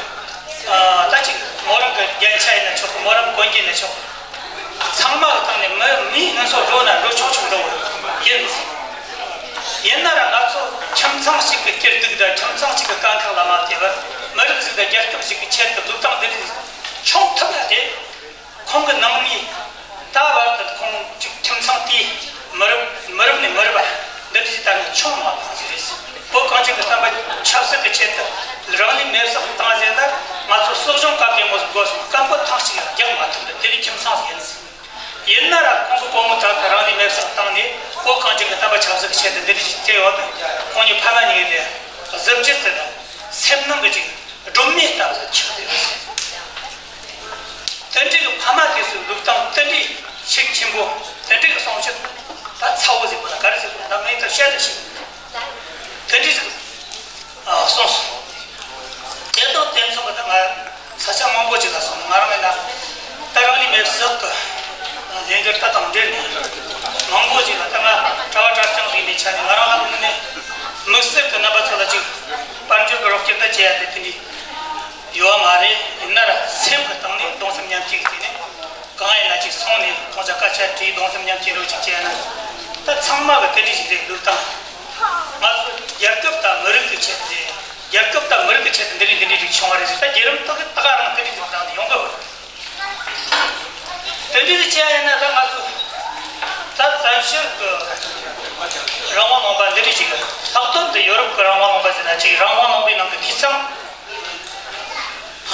ད་ཅིག་མོ་རང་གི་རྒྱན་ཆ་ཡིན་ན་ཆོག་གི། མོ་རང་གོན་རྒྱུ་ཡིན་ན་ཆོག་གི། ཚང་མ་གི་སྟེང་ནས་མི་མིའི་ངན་སོང་འགྲོ་ན་འགྲོ་ཆོག་ཆོག་འགྲོ་ཡིན། ཡིན་ན་ར་ང་ཚོ་ཁྱིམ་ཚང་གཅིག་གི་སྐྱིད་སྡུག་དང་ཁྱིམ་ཚང་གཅིག་གི་དཀའ་ཁག་ལ་མ་བལྟས་པར། མི་རིགས་ཤིག་དང་རྒྱལ་ཁབ་ཞིག་གི་ཆེད་དུ་ལུགས་དང་འདི་འདྲ་བྱུང་ཐུབ་ཡ་དེ། ཁོང་གི་ནང་མི་ད་བར་དུ་ཁོང་གཅིག་ཁྱིམ་ཚང་དེའི་མི་རབས་མི་རབས་ནས་མི་རབས་འདི་འདྲ་ཞིག་ད་ནས་བྱུང་མ་མྱོང་ཟིག་རེད། བོད་གངས་ཅན་གྱི་བསྟན་པ་ཆབ་སྲིད་ཀྱི་ཆེད་དུ་རང་ལུས་མེར་སྲེག་བཏང་ཟེར་ན། ང་ཚོ་སྲོག་ཤིང་བཀབ་ཡོད་མོ་ཟིག་དགོས་སོང་། སྐམ་པོ་ཐེངས་གཅིག་ཡང་རྒྱག་མ་ཐུབ་པའི་དེ་རིགས་ཁྱིམ་ཚང་ཟིག་ཡིན་ཟིག། ཡིན་ན་ར་ཁོང་གི་བུ་མོ་ད་ལྟ་རང་ལུས་མེར་སྲེག་བཏང་ནས་བོད་གངས་ཅན་གྱི་བསྟན་པ་ཆབ་སྲིད་ཀྱི་ཆེད་དུ་འདི་འདྲ་ཞིག་བྱས་ཡོད་དེ། ཁོང་གཉིས་ཕ་མ་གཉིས་ཀྱི་གཟི་བརྗིད་དེ་དང་སེམས་ནང་གི་ཅིག་སྒྲོན་མེ་ལྟ་བུ་ཆགས་བསྡད་ཡོད། དེ་འདྲའི་གི་ཕ་མ་དེ་ཚོའི་ལུགས་དང་། དེ་འདྲའི་ཤུགས་ཆེན་པོ། དེ་འདྲའི་གི་སྲོག་ཤིང་ད་ཚ་བོ་ཟིག་པོ་ན་ག་རེ་ཟིག་པོ་ད་ངས་ད་བཤད་ད་ཞིག་དེ་འདྲའི་ཟིག་ཨ་སོང་སོང་། དེ་དང་དེ་མཚུངས་པ་ད་ང་ས་ཆ་མང་པོ་ཅིག་ལ་སོང་ནས། ང་རང་ཡིན་ན་ད་རང་ལུས་མེར་སྲེག་གི་ལས་འགུལ་ད་དང་འབྲེལ་ནས་མང་པོ་ཅིག་ལ། ད་ང་གྲྭ་བ་གྲྭ་རྐྱང་ཟིག་ཡིན་པའི་ཆ་ནས་ང་རང་ལ་དངོས་གནས་དམིགས་བསལ་གི་རྣམ་པ་ཚོ་ལ་ཅིག་དཔལ་འབྱོར་གི་རོགས་སྐྱོར་ད་བྱེད་ཡ་དེ་དེ་འདྲའི་ཡོད་མ་རེད། ཡིན་ན་ར་སེམས་ཀྱི་སྟེང་ནས་གདུང་སེམས་མཉམ་སྐྱེད་ཀྱི་སྟེང་ནས་གང་ཡིན་ན་ཅིག་སོང་ནས་ཁོང་ཚོ་སྐད་ཆ་དྲིས། གདུང་སེམས་མཉམ་སྐྱེད་རོགས་ཅིག་བྱས་ན། ད་ཚང་མ་གི་དེ་འདྲ་ཞིག་རེད། ལུགས་དང་ང་ཚོ་རྒྱལ་ཁབ་དང་མི་རིགས་ཀྱི་ཆེད་དུ། རྒྱལ་ཁབ་དང་མི་རིགས་ཀྱི་ཆེད་དུ་འདི་རིགས་འདི་འདྲའི་རིགས་བྱུང་བ་རེད་ཟེར། ད་བརྒྱུད་རིམ་དག་གི་ད་ག་རང་དེ་འདྲའི་ཟིག་དང་ནི་ཡོང་གི་རེད། དེ་འདྲའི་ཟིག་བྱས་ཡིན་ན། ད་ང་ཚོ་ད་བཙན་བྱོལ་གྱི་རང་དབང་ལུང་པ་འདི་འདྲའི་ཞིག་ལྷག་དོན་དུ་ཡོ་རོབ་ཀྱི་རང་དབང་ལུང་པ་ཟེར་ན་ཅིག་རང་དབང་ལུང་པའི་ནང་གི་འཐུས་ཚང་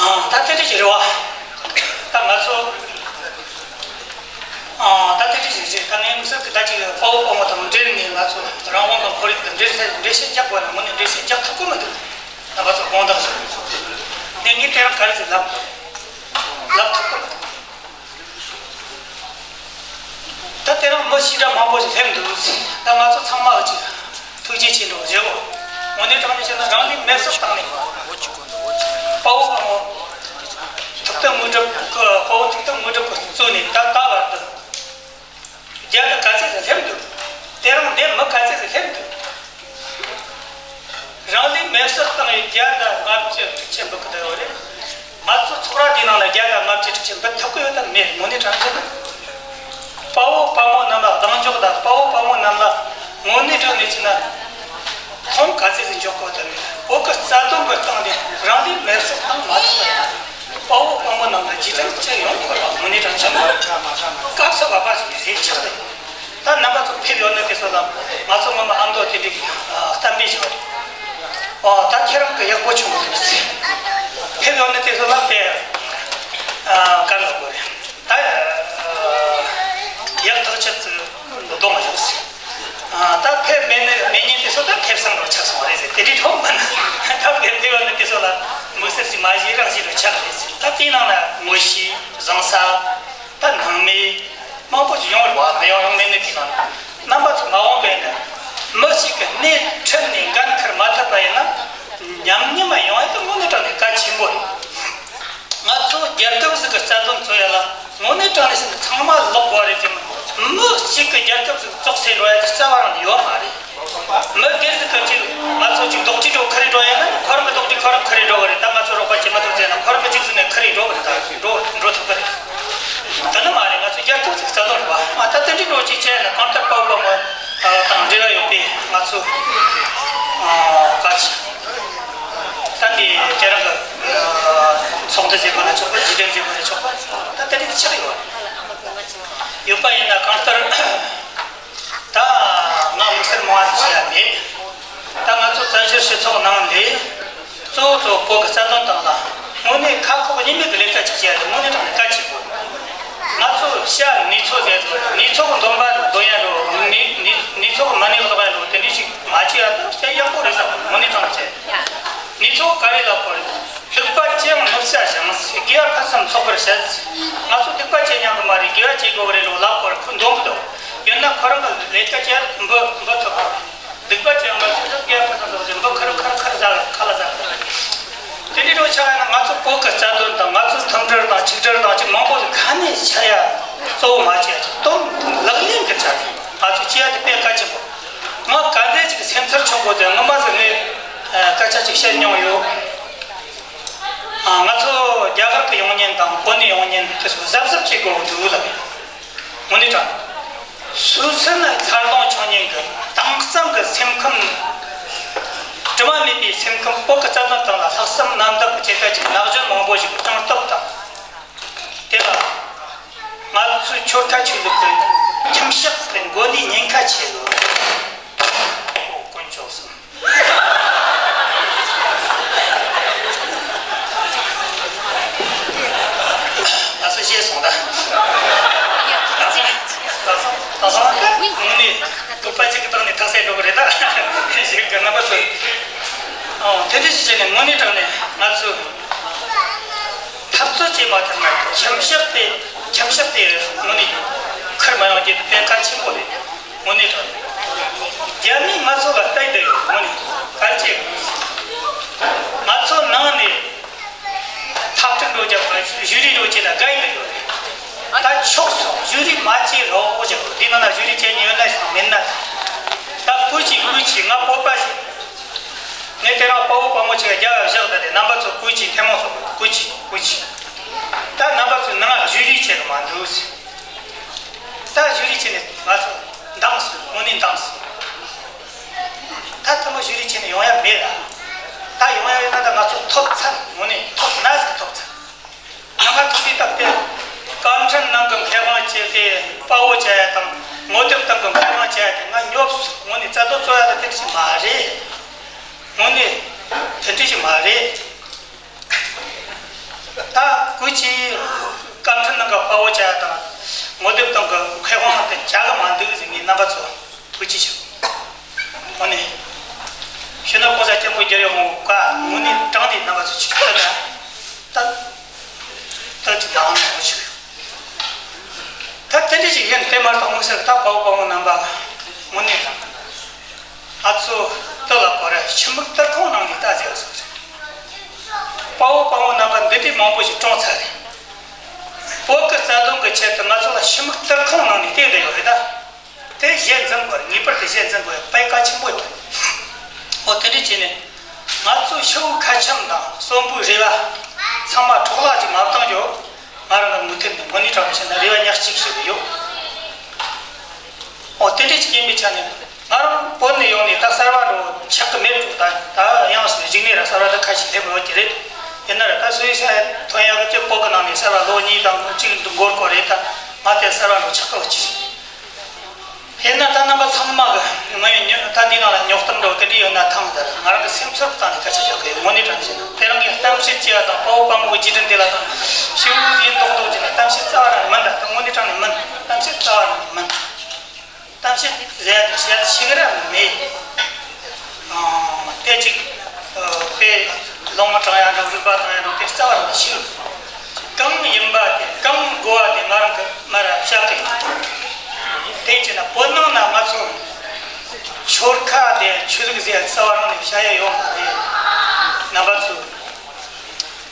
ཨ། ད་དེ་འདྲ་ཞིག་རེད་བ། ད་ང་ཚོ་ཨ། ད་དེ་འདྲ་ཞིག་རེད། ད་ངས་དམིགས་བསལ་གྱི་ད་ཅིག་དཔའ་བོ་དཔའ་མོ་དང་འབྲེལ་ནས་ང་ཚོ་རང་དབང་དང་ཁོར་ཡུག་དང་འགྲེལ་བཤད་འགྲེལ་བཤད་རྒྱག་དགོས་ན་དངོས་གནས་འགྲེལ་བཤད་རྒྱག་ཐུབ་ཀྱི་མི་འདུག། རྣམ་པ་ཚོ་དགོངས་དག་ཞུ། ངས་ངས་དེ་རིང་ག་རེ་ཟེར་ལབ་ལབ་ཐུབ་ཀྱི་མི་འདུག། ད་དེ་རིང་མི་ཞེ་དྲག་མང་པོ་ཞིག་སླེབས་འདུག། ད་ང་ཚོ་ཚང་མ་གི་ཅིག་ཐུགས་རྗེ་ཆེ་འདྲ་བོ་བྱེད་དགོས། དངོས་གནས་དྲང་གནས་བཤད་ན་རང་ལུས་མེར་སྲེག་བཏང་ནས་དཔའ་བོ་དཔའ་མོ་ཐུབ་བསྟན་དངོས་གྲུབ་ཀྱི། དཔའ་བོ་ཐུབ་བསྟན་དངོས་གྲུབ་ཀྱིས་གཙོས་ནས་ད་ལྟ་བར་དུ་རྒྱ་དང་ག་ཚད་ཟིག་སླེབས་འདུག། དེ་རིང་འདིར་མི་ག་ཚད་ཟིག་སླེབས་འདུག། རང་ལུས་མེར་སྲེག་བཏང་བའི་བརྒྱ་དང་ལྔ་བཅུ་དྲུག་ཅུ་འབུད་གི་འདུག་ཡོད་རེད། ང་ཚོ་ཚོགས་ར་དེའི་ནང་ལ་བརྒྱ་དང་ལྔ་བཅུ་དྲུག་ཅུ་འབུད་ཐུབ་ཀྱི་ཡོད་དམ་མེད། དངོས་གནས་དྲང་གནས་ན། དཔའ་བོ་དཔའ་མོ་རྣམས་ལ་གདེང་འཇོག་དང་། དཔའ་བོ་དཔའ་མོ་རྣམས་ལ་དངོས་གནས་དྲང་གནས་བྱས་ན། ཁོང་ག་ཚོད་ཅིག་འཇོག་དགོས་དམ་མེད། བོད་ཀྱི་རྩ་དོན་གྱི་སྟེང་ནས་རང་ལུས་མེར་སྲེག་བཏང་མ་ཐུབ་པ་ཡིན་ན། དཔའ་བོ་དཔའ་མོ་རྣམས་ལ་རྗེས་དྲན་ཅི་ཡོང་དགོས་པ་དངོས་གནས་དྲང་གནས་སྐབས་སུ་བབ་པ་ཞིག་རེད་ཆགས་ཏེ། ད་རྣམ་པ་ཚོ་ཕེབས་ཡོད་ན་དེ་ཚོ་ལ་ང་ཚོ་ངོ་མ་ཨ་མདོ་དེ་འདྲའི་གཏམ་དཔེ་ཞིག་རེད། ཨོ་ད་ཁྱེད་རང་གི་ཡག་པོ་བྱུང་གི་འདུག་ཟེར། ཕེབས་ཡོད་ན་དེ་ཚོ་ལ་དཔེ་བཀའ་མོལ་དགོས་རེད། ད་ཡག་ཐག་ཆོད་ཅིག་གདོང་བཞག་ཟེར། ད་ཕེབས་མེད་ནི་མེད་ཉིན་དེ་ཚོ་ད་ཕེབས་སང་རོ་ཆགས་སོང་བ་རེད་ཟེར། དེ་འདྲའི་ཐོག་མིན། ད་ཕེབས་ཕེབས་ཡོད་ན་དེ་ཚོ་ལ་དམིགས་བསལ་ཞིག་མ་བྱས་རང་བྱས་རོ་ཆགས་རེད་ཟེར། ད་དེའི་ནང་ན་ངོ་ཤེས་བཟང་ས། ད་ནང་མི་མང་པོ་ཞིག་ཡོང་རེད་བ། མི་ཡོང་ཡོང་མེད་ནི་དེ་ནང་རྣམ་པ་ཚོ་མ་འོངས་པའི་ནི་མི་ཞིག་གི་སྣེ་ཁྲིད་ནས་འགན་འཁུར་མ་ཐུབ་པ་ཡིན་ན། ཉམས་ཉེས་མ་ཡོང་ཡ་དེ་དངོས་གནས་དྲང་གནས་གལ་ཆེན་པོ་རེད། ང་ཚོ་རྒྱལ་ཁབ་ཟིག་གི་རྩ་དོན་རྩོད་ཡ་ལ་དངོས་གནས་དྲང་གནས་ཟིག་གི་ཚང་མ་ལོག་དགོས་རེད་དེ། མི་གཅིག་གི་རྒྱལ་ཁབ་ཟིག་བཙོག་སེ་འགྲོ་ཡ་དེ་རྩ་བ་རང་ཡོད་མ་རེད། མི་སྒེར་ཟིག་གི་ཅིག་ང་ཚོ་ཅིག་རྡོག་ཁྲེས་འགྲོ་ཁ་རེ་འགྲོ་ཡ་ན་ཁོ་རང་གི་རྡོག་ཁྲེས་ཁོ་རང་ཁ་རེ་འགྲོ་གི་རེད། ད་ང་ཚོ་རོགས་པ་བྱེད་མ་ཐུབ་ཟེར་ན་ཁོ་རང་གི་ཅིག་ཟིག་ནས་ཁ་རེ་འགྲོ་གི་རེད། ད་འགྲོ་འགྲོ་ཐུབ་གི་རེད། དེ་ནི་མ་རེད། ང་ཚོ་རྒྱལ་ཁབ་ཅིག་རྩ་དོན་རེད་བ། ཨ་ད་དེ་འདྲའི་འགྲོ་ཅིག་བྱས་ན་གང་ལྟར་དཔའ་བོ་དཔའ་མོ་དང་འབྲེལ་བ་ཡོད་པའི་ང་ཚོ་ག་ཅིག་ད་འདི་ཁྱེད་རང་གི་ཚོགས་འདུ་ཟེར་དགོས་ན་ཆོག་པ། རྗེས་དྲན་ཟེར་དགོས་ན་ཆོག་པ། ད་དེ་འདྲའི་ཆགས་ཡོད་ཡོད་པ་ཡིན་ན་གང་ལྟར། ད་ང་དམིགས་བསལ་མང་བ་ཞིག་བྱས་ཡ་མེད། ད་ང་ཚོ་བཙན་བྱོལ་སྤྱི་ཚོགས་ནང་ལས་གཙོ་བོ་གཙོ་བོ་བོད་ཀྱི་རྩ་དོན་སྟེང་ལ་དངོས་གནས་ཁ་ཁོག་གཉིས་མེད་ཀྱི་ལས་ཀ་ཅིག་བྱེད་ཡ་དེ་དངོས་གནས་དྲང་གནས་གལ་ཆེ་བོ། ང་ཚོ་བྱ་ནུས་ཚོད་ཟེར་ཚོ་ནུས་ཚོད་ཀྱི་འདོན་པ་འདོན་ཡ་འགྲོ། ནུས་ནུས་ནུས་ཚོད་ཀྱི་མ་ནུས་ལོག་ཡ་འགྲོ། དེ་འདྲ་ཞིག་མ་བྱེད་ཡ་ད་བྱ་ཡག་པོ་རེད་བསམ། དངོས་གནས་དྲང་གནས་བྱས་ནུས་ཚོད་ག་རེ་ལ་གོ་རེད། སྡིག་པ་ཅི་ཡང་ནོར་བྱ་ཞིང་། དགེ་བ་ཕུན་སུམ་ཚོགས་པར་བྱ། ང་ཚོ་སྡིག་པ་བྱེད་སྙམ་གི་མ་རེད། དགེ་བ་བྱེད་དགོས་རེད་ལོ་ལབ་པར་ཁོ་འདོན་གི་འདུག་ཡིན་ན་ཁོ་རང་གི་ལས་ཀ་བྱེད་འབུ་འབུ་ཐུབ་པ། སྡིག་པ་བྱེད་ཡང་མ་ཚོགས་ཚོགས་དགེ་བ་ཕུན་སུམ་ཚོགས་ཀྱི་འབུ་ཁ་རུ་ཁ་རུ་ཁ་རུ་ཟ་གི་ཁ་ལ་ཟ་གི་དེ་འདྲའི་འགྲོ་ཆགས་ཡ་ན་ང་ཚོ་བོད་ཀྱི་རྩ་དོན་དང་ང་ཚོའི་མཐུན་སྒྲིལ་དང་གཅིག་སྒྲིལ་དང་གཅིག་མང་པོ་ཞིག་ག་ནས་ཆགས་ཡ་གཙོ་བོ་མ་བྱས་ཀྱི་དོན་ལག་ལེན་གྱི་ཆ་ནས་ང་ཚོ་བྱེད་ཡ་དེ་དཔེ་གལ་ཆེན་པོ། ང་ག་འདྲ་ཅིག་སེམས་ཚོར་བྱུང་དགོས་ཟེར་ངོ་མ་ཟེར་ངས་སྐད་ཆ་ཅིག་བཤད་མྱོང་ཡོད། ང་ཚོ་རྒྱ་གར་གྱི་ཡོང་མཁན་དང་བོད་ནས་ཡོང་མཁན་དེ་ཚོ་གཟབ་གཟབ་བྱེད་དགོས་འདུག་ལབ་ཡོད། དངོས་གནས་དྲང་། སུད་སི་ནས་འཚར་ལོངས་བྱུང་མཁན་གྱི་དྭངས་གཙང་གི་སེམས་ཁམས། དྲི་མ་མེད་པའི་སེམས་ཁམས། བོད་ཀྱི་རྩ་དོན་སྟེང་ལ་ལྷག་བསམ་རྣམ་དག་གི་ཅིག་ཅིག་ནག་ཞོན་མང་པོ་ཞིག་སྐྱོང་སྟོབས་དང་། དེ་ལ་ང་ཚོའི་ཆོལ་ཁ་ཆོས་ལུགས་ཀྱི་ཁྱིམ་གཤིས་ཀྱི་མགོ་ནས་ཉེན་ཁ་ཆེ་ལོ། ཨོ་དཀོན་མཆོག་གསུམ། ད་སུ་ཤེས་སོང་ད། ད་སོང་ད་སོང་ད་སོང་ད་དངོས་གནས་དུག་པ་གཅིག་གི་སྟེང་ནས་ཐག་སེལ་འགྲོ་གི་རེད་ད། ཞིག་གི་རྣམ་པ་ཚོ། ཨོ་དེ་འདྲ་ཞིག་བྱས་ནས་དངོས་གནས་དྲང་གནས་ང་ཚོས་འཐབ་རྩོད་བྱེད་མ་ཐུབ་ན་ཁྱིམ་གཤིས་དེ་ཁྱིམ་གཤིས་དེ་དངོས་གནས་ཁུར་མ་ཡོང་རྒྱུ་དེ་དཔེ་གལ་ཆེན་པོ་རེད། དངོས་གནས་དྲང་གནས། རྒྱ་མིས་ང་ཚོ་ལ་བལྟས་བསྡད་ཡོད། དངོས་གནས་གལ་ཆེ། ང་ཚོ་ནང་ནས་འཐབ་རྩོད་འགྲོ་རྒྱབ་པ་བཞུགས་རིས་འགྲོ་བྱེད་ན་དགའ་ཡི་བསྡད་ཡོད་རེད། ད་ཆོག་སོང་བཞུགས་རིས་མ་བྱེད་རོགས་བྱེད། འདི་ནང་ན་བཞུགས་རིས་བྱེད་མཁན་ཡོད་ན་ཞིག་མིན་ན། ད་ཀུ་ཅི་ཀུ་ཅི་ང་བོད་པ་ཞིག་ངས་དེ་རིང་དཔའ་བོ་དཔའ་མོ་ཅིག་རྒྱ་ལ་བཞག་ད་དེ་རྣམ་པ་ཚོ་ཀུ་ཅི་ཐལ་མོ་ཚོ་ཀུ་ཅི་ཀུ་ཅི། ད་རྣམ་པ་ཚོ་ནང་བཞུགས་རིས་བྱེད་གི་མ་འདུག་ཟེར། ད་བཞུགས་རིས་བྱས་ནས་ང་ཚོ་འདང་སོང་། དངོས་གནས་འདང་སོང་། ད་ཐུན་མོང་བཞུགས་རིས་བྱས་ནས་ཡོང་ཡ་མེད་ལ། ད་ཡོང་ཡ་ཡོད་ན་ད་ང་ཚོ་ཐོབ་ཚར། དངོས་གནས་ཐོབ་ན་ཟིག་ཐོབ་ཚར། ང་ང་ཐུག་དུས་ད་དཔེ་བཀའ་ཁྲིམས་ནང་གི་མཁས་དབང་བཅས་ཏེ་དཔའ་བོ་བྱ་ཡ་དང་ངོ་དེབ་སྟེང་གི་མཁས་དབང་བྱ་ཡ་དེ་ང་ཉོབ་སོང་། དངོས་གནས་རྩ་དོན་རྩོད་ཡ་ད་དེ་འདྲ་ཞིག་མ་རེད། དངོས་གནས་དེ་འདྲ་ཞིག་མ་རེད། ད་ཀུ་ཅི་བཀའ་ཁྲིམས་ནང་གི་དཔའ་བོ་བྱ་ཡ་དང་ངོ་དེབ་སྟེང་གི་མཁས་དབང་དེ་བྱ་གི་མ་འདུག་ཟེར། ངས་རྣམ་པ་ཚོ་ཐུགས་རྗེ་ཆེ། དངོས་གནས་ཤིན་ཏུ་གོང་ས་སྐྱབས་མགོན་རྒྱལ་བའི་དབང་པོ་བཀའ་དངོས་གནས་དྲང་བདེན་རྣམ་པ་ཚོ་ཆིག་ཐུབ་ན་ད་ད་ཅིག་ད་ཧང་ནང་ཆུག་ད་དེ་འདྲ་ཞིག་ཡིན། དེ་མ་གཏོགས་དམིགས་བསལ་ད་དཔའ་བོ་དཔའ་མོ་རྣམ་པ་དངོས་གནས་ང་ཚོ་ལྟོས་ལ་གོ་ར་ཕྱི་མིག་ལྟར་ཁོང་ནང་ནས་ལྟ་ཟེར་བ་སོགས་རེད། དཔའ་བོ་དཔའ་མོ་རྣམ་པ་འདི་འདྲའི་མང་པོ་ཞིག་བཀྲོངས་ཚར་རེད། བོད་ཀྱི་རྩ་དོན་གྱི་ཆེད་དུ་ང་ཚོ་ལ་ཕྱི་མིག་ལྟར་ཁོང་ནང་ནས་བལྟས་བསྡད་ཡོད་རེད་ད། དེ་གཞིར་འཛིན་དགོས་རེད། ངེས་པར་དུ་གཞིར་འཛིན་དགོས་ཡ་དཔེ་གལ་ཆེན་པོ་ཡོད་རེད། འོ་དེ་འདྲ་བྱས་ནས་ང་ཚོའི་ཤི་བོའི་ཁ་ཆེམས་དང་གསོན་པོའི་རེ་བ་ཚང་མ་འཕྲོ་བརླག་ཅིག་མ་བཏང་རྒྱུ་ང་རང་གི་མུ་མཐུད་ནས་དངོས་གནས་དྲང་བཞག་ན་རེ་བ་ཉག་གཅིག་ཞིག་ཡོད། འོ་དེ་འདྲ་ཅིག་ཡིན་པའི་ཆ་ནས་ང་རང་བོད་ནས་ཡོང་ནས་ད་གསར་པ་འགྲོ་ཆགས་ཀྱི་མེད། ད་ཡང་གཞུག་ནས་ར་གསར་བ་ད་ཁ་ཤས་སླེབས་ཡོད་ཀྱི་རེད། ཡིན་ན་ར་ད་སུའི་ས་ཐོན་ཡག་གི་བོད་གི་ནང་ནས་གསར་བ་ལོ་གཉིས་དང་གཅིག་འགོར་གོ་རེད། ད་ང་དེ་གསར་བ་འགྲོ་ཆགས་གི་ཅི། ཡིན་ན་ད་རྣམ་པ་ཚང་མ་གི་ངོས་ནས་ད་འདི་ནང་ལ་རྙོག་གཏམ་འདྲ་བོ་དེ་འདྲ་ཡོད་ན་ཐང་ད་ར་ང་རང་གི་སེམས་ཚོར་སྟེང་ནས་སྐད་ཆ་བཤད་གི་ཡོད། དངོས་གནས་དྲང་གནས་བཤད་ན་དེ་རིང་གི་གཏམ་བཤད་ཅིག་ཡ་དང་དཔའ་བོ་དཔའ་མོ་གི་རྗེས་དྲན་དེ་ལ་དང་ཤི་བོ་ཡིན་མདོག་མདོག་བྱས་ནས་གཏམ་བཤད་རྩ་བ་རང་མིན། ད་ད་དངོས་གནས་དྲང་གནས་མིན། གཏམ་བཤད་རྩ་བ་རང་མིན། གཏམ་བཤད་ཟེར་ཡ་དེ་བཤད་ཤེས་ཀྱི་ར་མེད། ཨང་། དེ་གཅིག་ཨ། དཔེ་ལོང་མ་དྲང་ཡ་འགྲོ། རིག་པ་དྲང་ཡ་འགྲོ། དེ་རྩ་བ་རང་ཤེས་ཀྱི། གང་ཡིན་པ་དེ་གང་དགོས་པ་དེ་ང་རང་གི་མ་ར་བཤད་གི། དེ་བྱས་ན་བོད་ནང་ན་ང་ཚོ་ཆོལ་ཁ་དེ་ཆོས་ལུགས་ཟེར་ཡ་རྩ་བ་རང་ནས་བཤད་ཡ་ཡོད་མ་རེད། རྣམ་པ་ཚོ།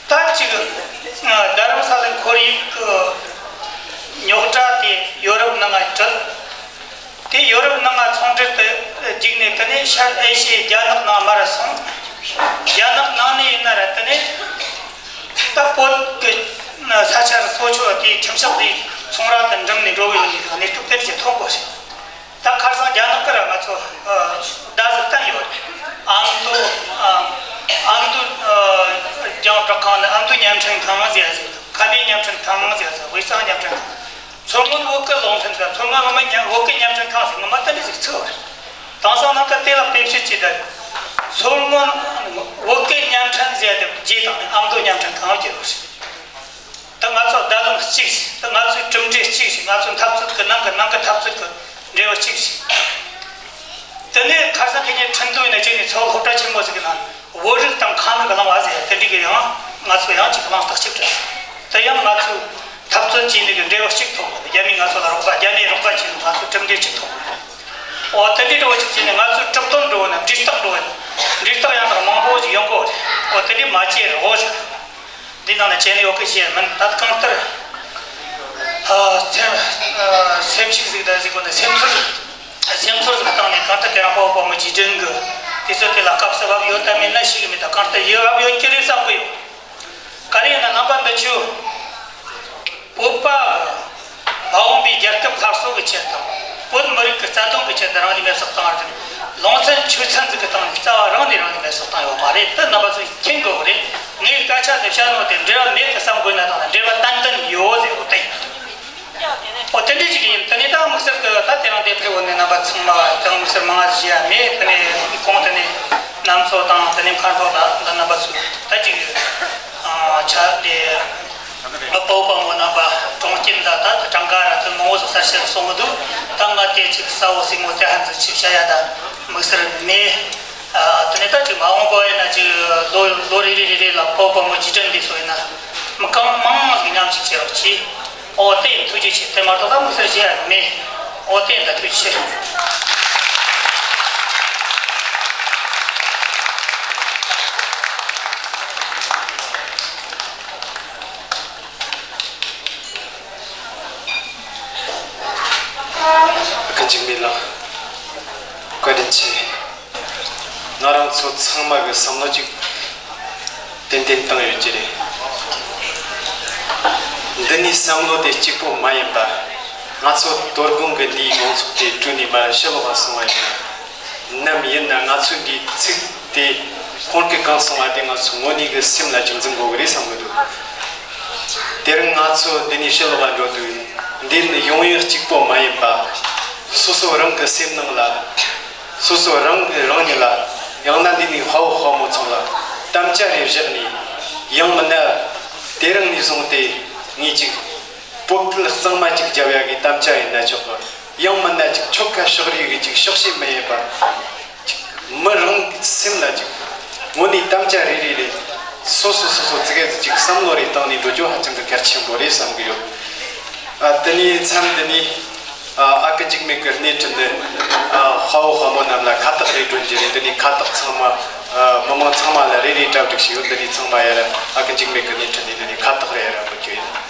ད་ཅིག་རྡ་རམ་ས་ལའི་ཁོར་ཡུག་གི་རྙོག་དྲ་དེ་ཡོ་རོབ་ནང་ང་གྲུབ། དེ་ཡོ་རོབ་ནང་ང་ཚོང་འབྲེལ་དུ་བརྒྱུད་ནས་དེ་ནས་ཤར་ཨེ་ཤི་ཡའི་རྒྱ་ནག་ནང་མར་སོང་། རྒྱ་ནག་ནང་ནས་ཡིན་ན་ར་དེ་ནས་ད་བོད་ཀྱི་ས་ཆར་སོ་ཆོ་དེའི་ཁྱིམ་ཤག་དེའི་ཚོང་ར་དང་འགྲིམ་ནས་འགྲོ་གི་ཡོད་ནི་གནས་སྟངས་དེ་འདྲ་ཞིག་ཐོན་གོ་ཞིང་། ད་ཁ་སང་རྒྱ་ནག་གི་ར་ང་ཚོ་ཨ་བརྡ་ཟིག་བཏང་ཡོད་རེད། ཨ་མདོ་ཨ་ཨ་མདོ་ཨ་རྒྱང་བསྒྲགས་ཁང་ནི་ཨ་མདོ་བརྙན་འཕྲིན་ཁང་ཟེར་ཡ་ཟིག་དང་། ཁ་བའི་བརྙན་འཕྲིན་ཁང་ཟེར་ཡ་ཟིག། དབུས་གཙང་བརྙན་འཕྲིན་ཁང་། མཚོ་སྔོན་བོད་ཀྱི་རླུང་འཕྲིན་དང་། མཚོ་སྔོན་བོད་མི་བོད་ཀྱི་བརྙན་འཕྲིན་ཁང་ཟེར་ངོ་མ་དེ་འདྲ་ཟིག་ཚུགས་པ་རེད། དེང་སང་ནང་ཁུལ་དེ་ལ་དཔེ་བཤད་ཅིག་དང་། མཚོ་སྔོན་བོད་ཀྱི་བརྙན་འཕྲིན་ཟེར་ཡ་དེ་རྗེས་བཏང་ནས་ཨ་མདོ་བརྙན་འཕྲིན་ཁང་བརྒྱུད་ཡོད་རེད། ད་ང་ཚོ་བརྡ་ལམ་གཅིག་བྱས། ད་ང་ཚོའི་གྲུབ་འབྲས་གཅིག་བྱས། ང་ཚོའི་འཐབ་རྩོད་ཀྱི་ནང་གི་ནང་གི་འཐབ་རྩོད་ཀྱི་འབྲས་བུ་གཅིག་བྱས། དེ་ནས་ཁ་སང་ཁེ་ཉིན་ཁྲིན་ཏུའུ་ཡིན་ན་ཅིག་ནས་ཚོགས་སློབ་གྲྭ་ཆེན་མོ་ཟིག་གི་ནང་བོད་རིགས་དང་ཁམས་རིགས་བླངས་པ་ཟེར་དེ་འདྲ་གི་ཡང་ང་ཚོ་ཡང་ཅིག་གླེང་སྟེགས་གཅིག་བྱས། དེ་ཡང་ང་ཚོའི་འཐབ་རྩོད་བྱས་ནས་གི་འབྲས་བུ་གཅིག་ཐོབ། རྒྱ་མིས་ང་ཚོ་ལ་རོགས་པ། རྒྱ་མིས་རོགས་པ་བྱས་ནས་ང་ཚོ་གྲུབ་འབྲས་གཅིག་ཐོབ། འོ་དེ་འདྲའི་འགྲོ་བ་ཅིག་བྱས་ནས་ང་ཚོའི་གྲུབ་དོན་འགྲོ་བ་ན། འབྲས་རྟགས་འགྲོ་བ་ན། འབྲས་རྟགས་ཡང་དག་མང་པོ་ཞིག་ཡོང་གི་ཡོད་རེད། འོ་དེ་འདྲའི་མ་བྱེད་རོགས་ཞུ། འདི་ནང་ན་བྱས་ནས་ཡོད་གི་ཞེས་མིན། ད་གང་ལྟར་ཨ་སེམས་ཨ་སེམས་ཤུགས་ཟིག་དང་ཟིག་གོ་ནས་སེམས་ཚོར་སེམས་ཚོར་ཟིག་བཏང་ནས། གང་ལྟར་དེ་རིང་དཔའ་བོ་དཔའ་མོ་རྗེས་དྲན་གི་དུས་ཚོད་དེ་ལ་སྐབས་སུ་བབ་ཡོད་དམ་མེད་ན་ཤེས་གི་མེད། ད་གང་ལྟར་ཡོད་བབ་ཡོད་ཀྱི་རེད་བསམ་གི་ཡོད། ག་རེ་ཡིན་ན་རྣམ་པ་འདི་ཚོས་བོད་པ་མ་འོངས་པའི་རྒྱལ་ཁབ་སླར་གསོ་གི་ཆེད་དང་། བོད་མི་རིགས་ཀྱི་རྩ་དོན་གྱི་ཆེད་དུ་རང་ཉིད་མེར་སྲེག་བཏང་བ་དེ་ལུང་ཚན་ཆོས་ཚན་ཟིག་གི་སྟེང་ནས་རྩ་བ་རང་ནས་རང་ཉིད་མེར་སྲེག་བཏང་ཡོད་མ་རེད། དེ་རྣམ་པ་ཚོས་མཁྱེན་དགོས་རེད། ངས་སྐད་ཆ་འདི་བཤད་ནོ་དེ་འབྲེལ་བ་མེད་གི་བསམ་དགོས་ན་དང་། འབྲེལ་བ་ཏན་ཏན་ཡོད་ཟེར་བ་དེ། འོ་དེ་འདྲ་ཞིག་ཡིན། དེ་ནས་ད་དམིགས་བསལ་གྱི་ད་དེ་རིང་དེ་ཕེབས་ཡོད་ནི་རྣམ་པ་ཚང་མ་ད་དམིགས་བསལ་མང་ང་ཞིག་ཡ་མེད། དེ་ནས་གོང་དེ་ནས་རྣམ་ཚོ་དང་དེ་ནས་ཕར་ཕོག་ད་ད་རྣམ་པ་ཚོ་ད་ཅིག་ཨ་ཆ་དེ་ཨ་ཕོ་བོ་དཔའ་མོ་རྣམ་པ་གྲོང་ཁྱེར་ད་ད་གྲངས་ཀ་ར་དེ་མང་བོ་ཟིག་གསར་བཤད་སོང་གི་འདུག་ད་ང་དེ་ཅིག་གསལ་བོ་གསལ་མོ་དེ་ཧ་ཟིག་ཅིག་བཤད་ཡ་ད་དམིགས་བསལ་མེད། ཨ་དེ་ནས་ད་ཅིག་མ་འོངས་པ་ཡིན་ན་ཅིག་ལོ་ལོ་རེ་རེ་རེ་རེ་ལ་ཕོ་བོ་དཔའ་མོ་རྗེས་དྲན་འདི་ཚོ་ཡིན་ན་མི་གང་མང་ཟིག་མཉམ་ཞུགས་བྱེད་རོགས་གྱིས། འོ་དེ་ཡིན། ཐུགས་རྗེ་ཆེ། དེ་མ་གཏོགས་ད་དམིགས་བསལ་བཤད་ཡ་མེད། འོ་དེ་ཡིན། ད་ཐུགས་རྗེ་ཆེ། ཨ་ཁུ་འཇིགས་མེད་ལགས། བཀའ་དྲིན་ཆེ། ང་རང་ཚོ་ཚང་མ་གི་བསམ་བློ་གཅིག་ཏན་ཏན་བཏང་ཡོད་ཀྱི་རེད། འདི་ནས་བསམ་བློ་དེ་གཅིག་པོ་མ་ཡིན་པ། ང་ཚོ་དོ་དགོང་གི་འདིའི་དགོང་ཚོགས་དེ་གྲོལ་ནས་མར་ཕྱི་ལོགས་ལ་སོང་བ་ཡིན་ན། ནམ་ཡིན་ན་ང་ཚོའི་འདིའི་ཚིག་དེ་ཁོང་གིས་གང་གསུངས་པ་དེ་ང་ཚོ་དངོས་གནས་གི་སེམས་ལ་རྒྱུན་འཛིན་དགོས་གི་རེད་བསམ་གི་འདུག་དེ་རིང་ང་ཚོ་འདི་ནས་ཕྱི་ལོགས་ལ་འགྲོ་དུས། འདི་ནི་ཡོང་ཡུལ་གཅིག་པོ་མ་ཡིན་པ། སོ་སོ་རང་གི་སེམས་ནང་ལ། སོ་སོ་རང་གི་རང་ཉིད་ལ། ཡང་ན་འདི་ནས་དཔའ་བོ་དཔའ་མོ་ཚང་ལ་དམ་བཅའ་རེ་བཞག་ནས། ཡང་མིན་ན་དེ་རིང་ནས་བཟུང་སྟེ་ངས་ཅིག་སྤོབས་པ་གཙང་མ་ཅིག་རྒྱབ་ཡ་གི་དམ་བཅའ་ཡིན་ན་ཆོག་གི། ཡང་མིན་ན་ཅིག་ཁྱོ་ག་ཕྱོགས་རིས་གི་ཅིག་ཕྱོགས་ཞེན་མ་ཡིན་པ། ཅིག་མི་རང་གི་སེམས་ལ་ཅིག་དངོས་གནས་དམ་བཅའ་རེ་རེ་རེ། སོ་སོ་སོ་སོ་ཙི་གེ་ཙི་ཅིག་བསམ་བློ་རེ་བཏང་ནས་འགྲོ་རྒྱུ་ཧ་ཅང་གི་གལ་ཆེན་པོ་རེད་བསམ་གི་ཡོད། ཨ་དེ་ནས་མཚམས་འདི་ནས་ཨ་ཨ་ཁུ་འཇིགས་མེད་ཀྱི་སྣེ་ཁྲིད་འདི་ཨ་དཔའ་བོ་དཔའ་མོ་རྣམས་ལ་ཁ་བཏགས་རེ་སྒྲོན་གྱི་རེད། འདི་ནས་ཁ་བཏགས་ཚང་མ་ཨ་མི་མང་ཚང་མ་ལ་རེ་རེ་གྲ་སྒྲིག་བྱས་ཡོད། འདི་ནས་ཚང་མ་ཡར་ཨ་ཁུ་འཇིགས་མེད་ཀྱི་སྣེ་ཁྲིད་ནས་འདི་ནས་ཁ་བཏགས་རེ་ཡར་འབུལ་རྒྱུ་ཡིན།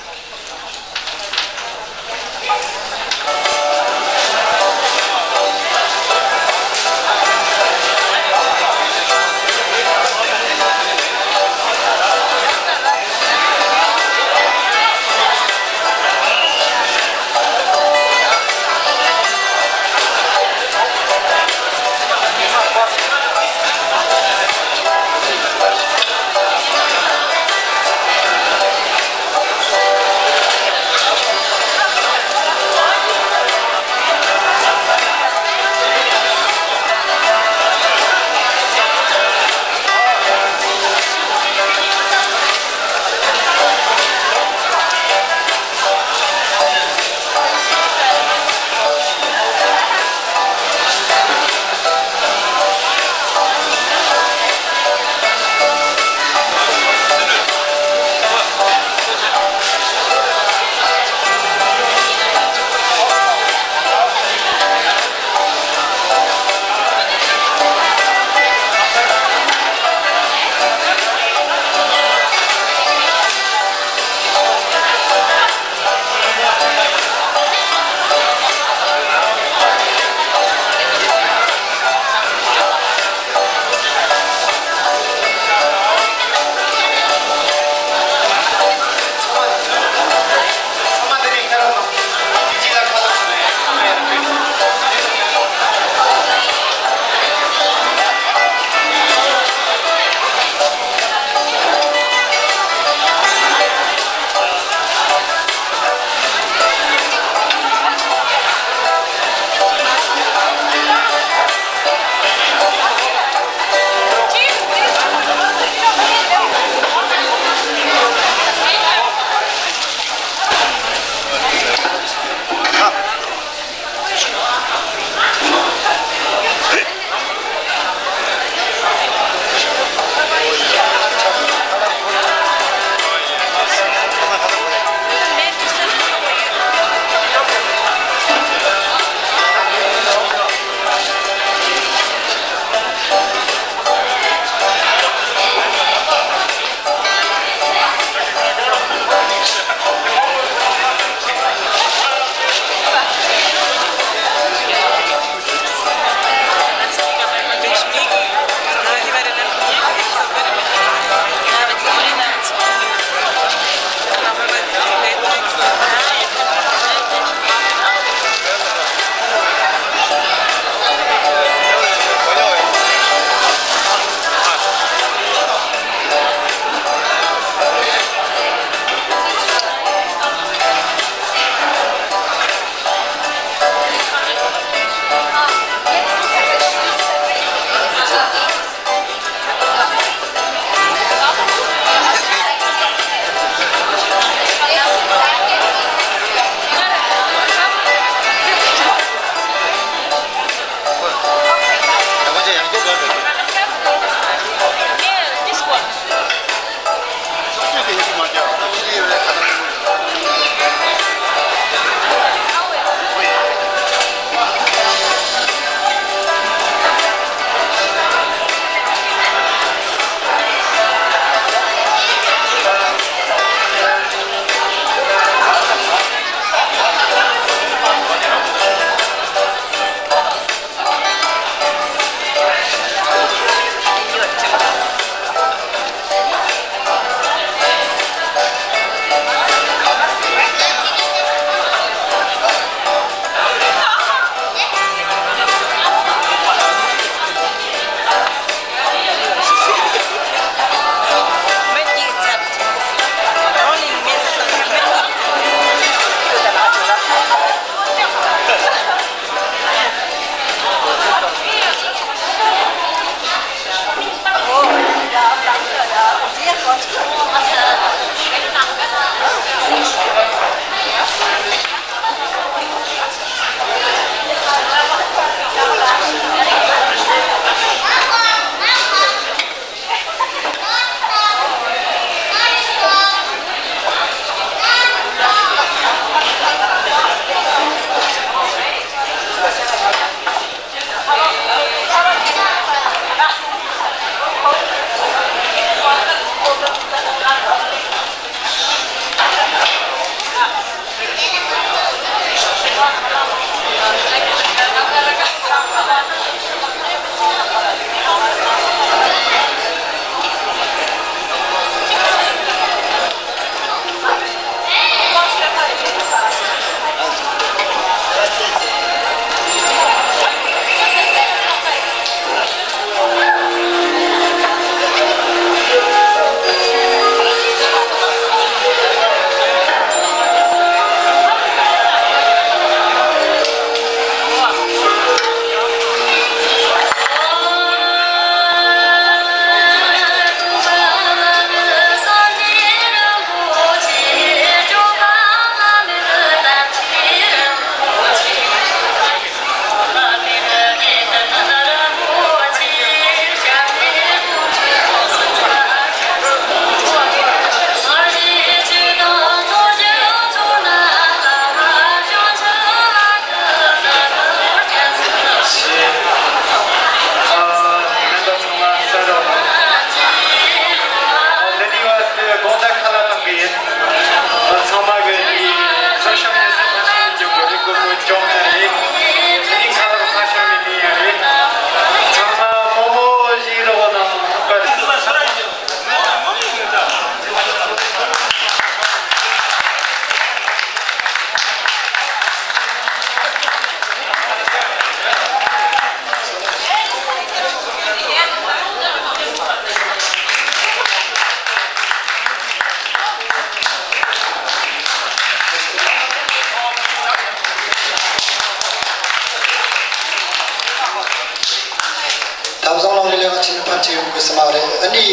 ཅི་ཡོང་གི་སྨ་རེད། ཨ་ནི་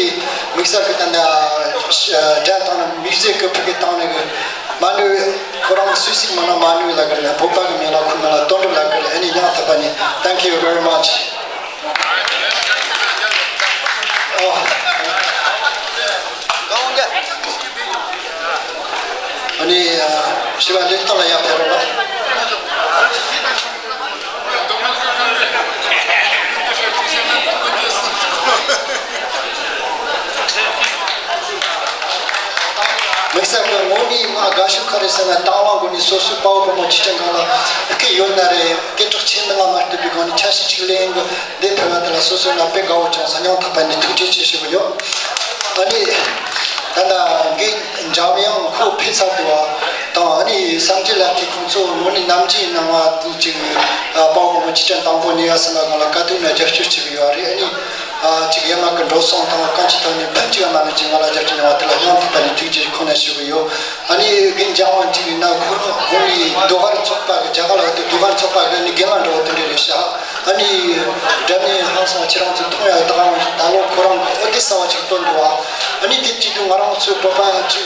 དམིགས་བསལ་གྱི་ད་ནི་སྒྲ་བཏང་ན་དམིགས་བསལ་གྱི་ཕ་གི་བཏང་ནས་གི་མ་ནུ་ཁོ་རང་སུད་སི་མ་ན་མ་ནུ་ལ་གི་ནི་བོད་པ་གི་མིང་ལ་ཁོ་མིང་ལ་དོན་གྲུབ་ལ་གི་ཨ་ནི་ཡང་དག་པ་ནི། Thank you very much. ཨོ། ཨ་ནི་ཞི་བ་ལེགས་དང་ལ་ཡར་ཕེབས་རོགས། དམིགས་བསལ་གྱི་ངོ་མའི་མ་དགའ་ཤོས་ག་རེ་ཟེར་ན། དང་བླངས་སྒོ་ནས་སོ་སོའི་དཔའ་བོ་དཔའ་མོ་སྤྱི་ཁྱབ་གང་ལ་སྐད་ཡོད་ན་རེད། སྐད་གྲགས་ཆེ་མི་ལ་མ་ལྟོས་པའི་སྒང་ནས་ཆ་ཤས་ཅིག་ལེན་གི་འདི་ཕེབས་པ་དེ་ལ་སོ་སོའི་ནང་དཔེ་དགའ་བོ་བྱུང་སོང་། སྙིང་ཐག་པ་ནས་ཐུགས་རྗེ་ཆེ་ཞུ་གི་ཡོད། ཨ་ནི་ད་ལྟ་འགན་འཇམ་དབྱངས་ཁོ་ཕེབས་ཚར་འདུག་བ་དང་། ཨ་ནི་བསམ་འགྲུབ་ལགས་ཀྱིས་ཁོང་ཚོ་ངོ་ནས་ནམ་རྒྱུན་ནང་བ་དུ་ཅིག་དཔའ་བོ་དཔའ་མོ་སྤྱི་ཁྱབ་དང་པོ་ནས་ཡར་སོང་ང་གང་ལ་དཀའ་སྡུག་ན་རྒྱབ་སྐྱོར་བྱེད་གི་ཡོད་རེད། ཨ་ནི་ཨ་ཅིག་ཡན་ལག་གི་འགྲོ་སོང་དང་གང་ཅི་ཐོག་ནས་ཕན་ཅིག་ཡང་མ་ལས་ཅིག་ང་ལ་རྒྱབ་སྐྱོར་གནང་བ་དེ་ལ་ཡང་དག་པ་ནས་ཐུགས་རྗེ་ཁོང་ནས་ཞུ་གི་ཡོད། ཨ་ནི་རྒན་འཇམ་དབྱངས་ཅིག་ཡིན་ན་ཁོ་རང་ཁོང་གི་ཟློས་གར་ཚོགས་པ་གི་རྒྱ་གར་ལ་ཡོད་དུས་ཟློས་གར་ཚོགས་པ་གི་ནི་རྒན་ལགས་འདྲ་བོ་དེ་འདྲ་རེད་ཤག་ཨ་ནི་སྒྲ་སྙན་ཧང་སང་ཁྱེད་རང་ཚོ་མཐོང་ཡག་ད་གང་ད་ལོ་ཁོ་རང་གི་ཨོ་དེ་གསར་བ་ཅིག་བཏོན་འདུག་བ། ཨ་ནི་དེ་བྱེད་དུས་ང་རང་ཚོའི་བོད་པ་ཅིག་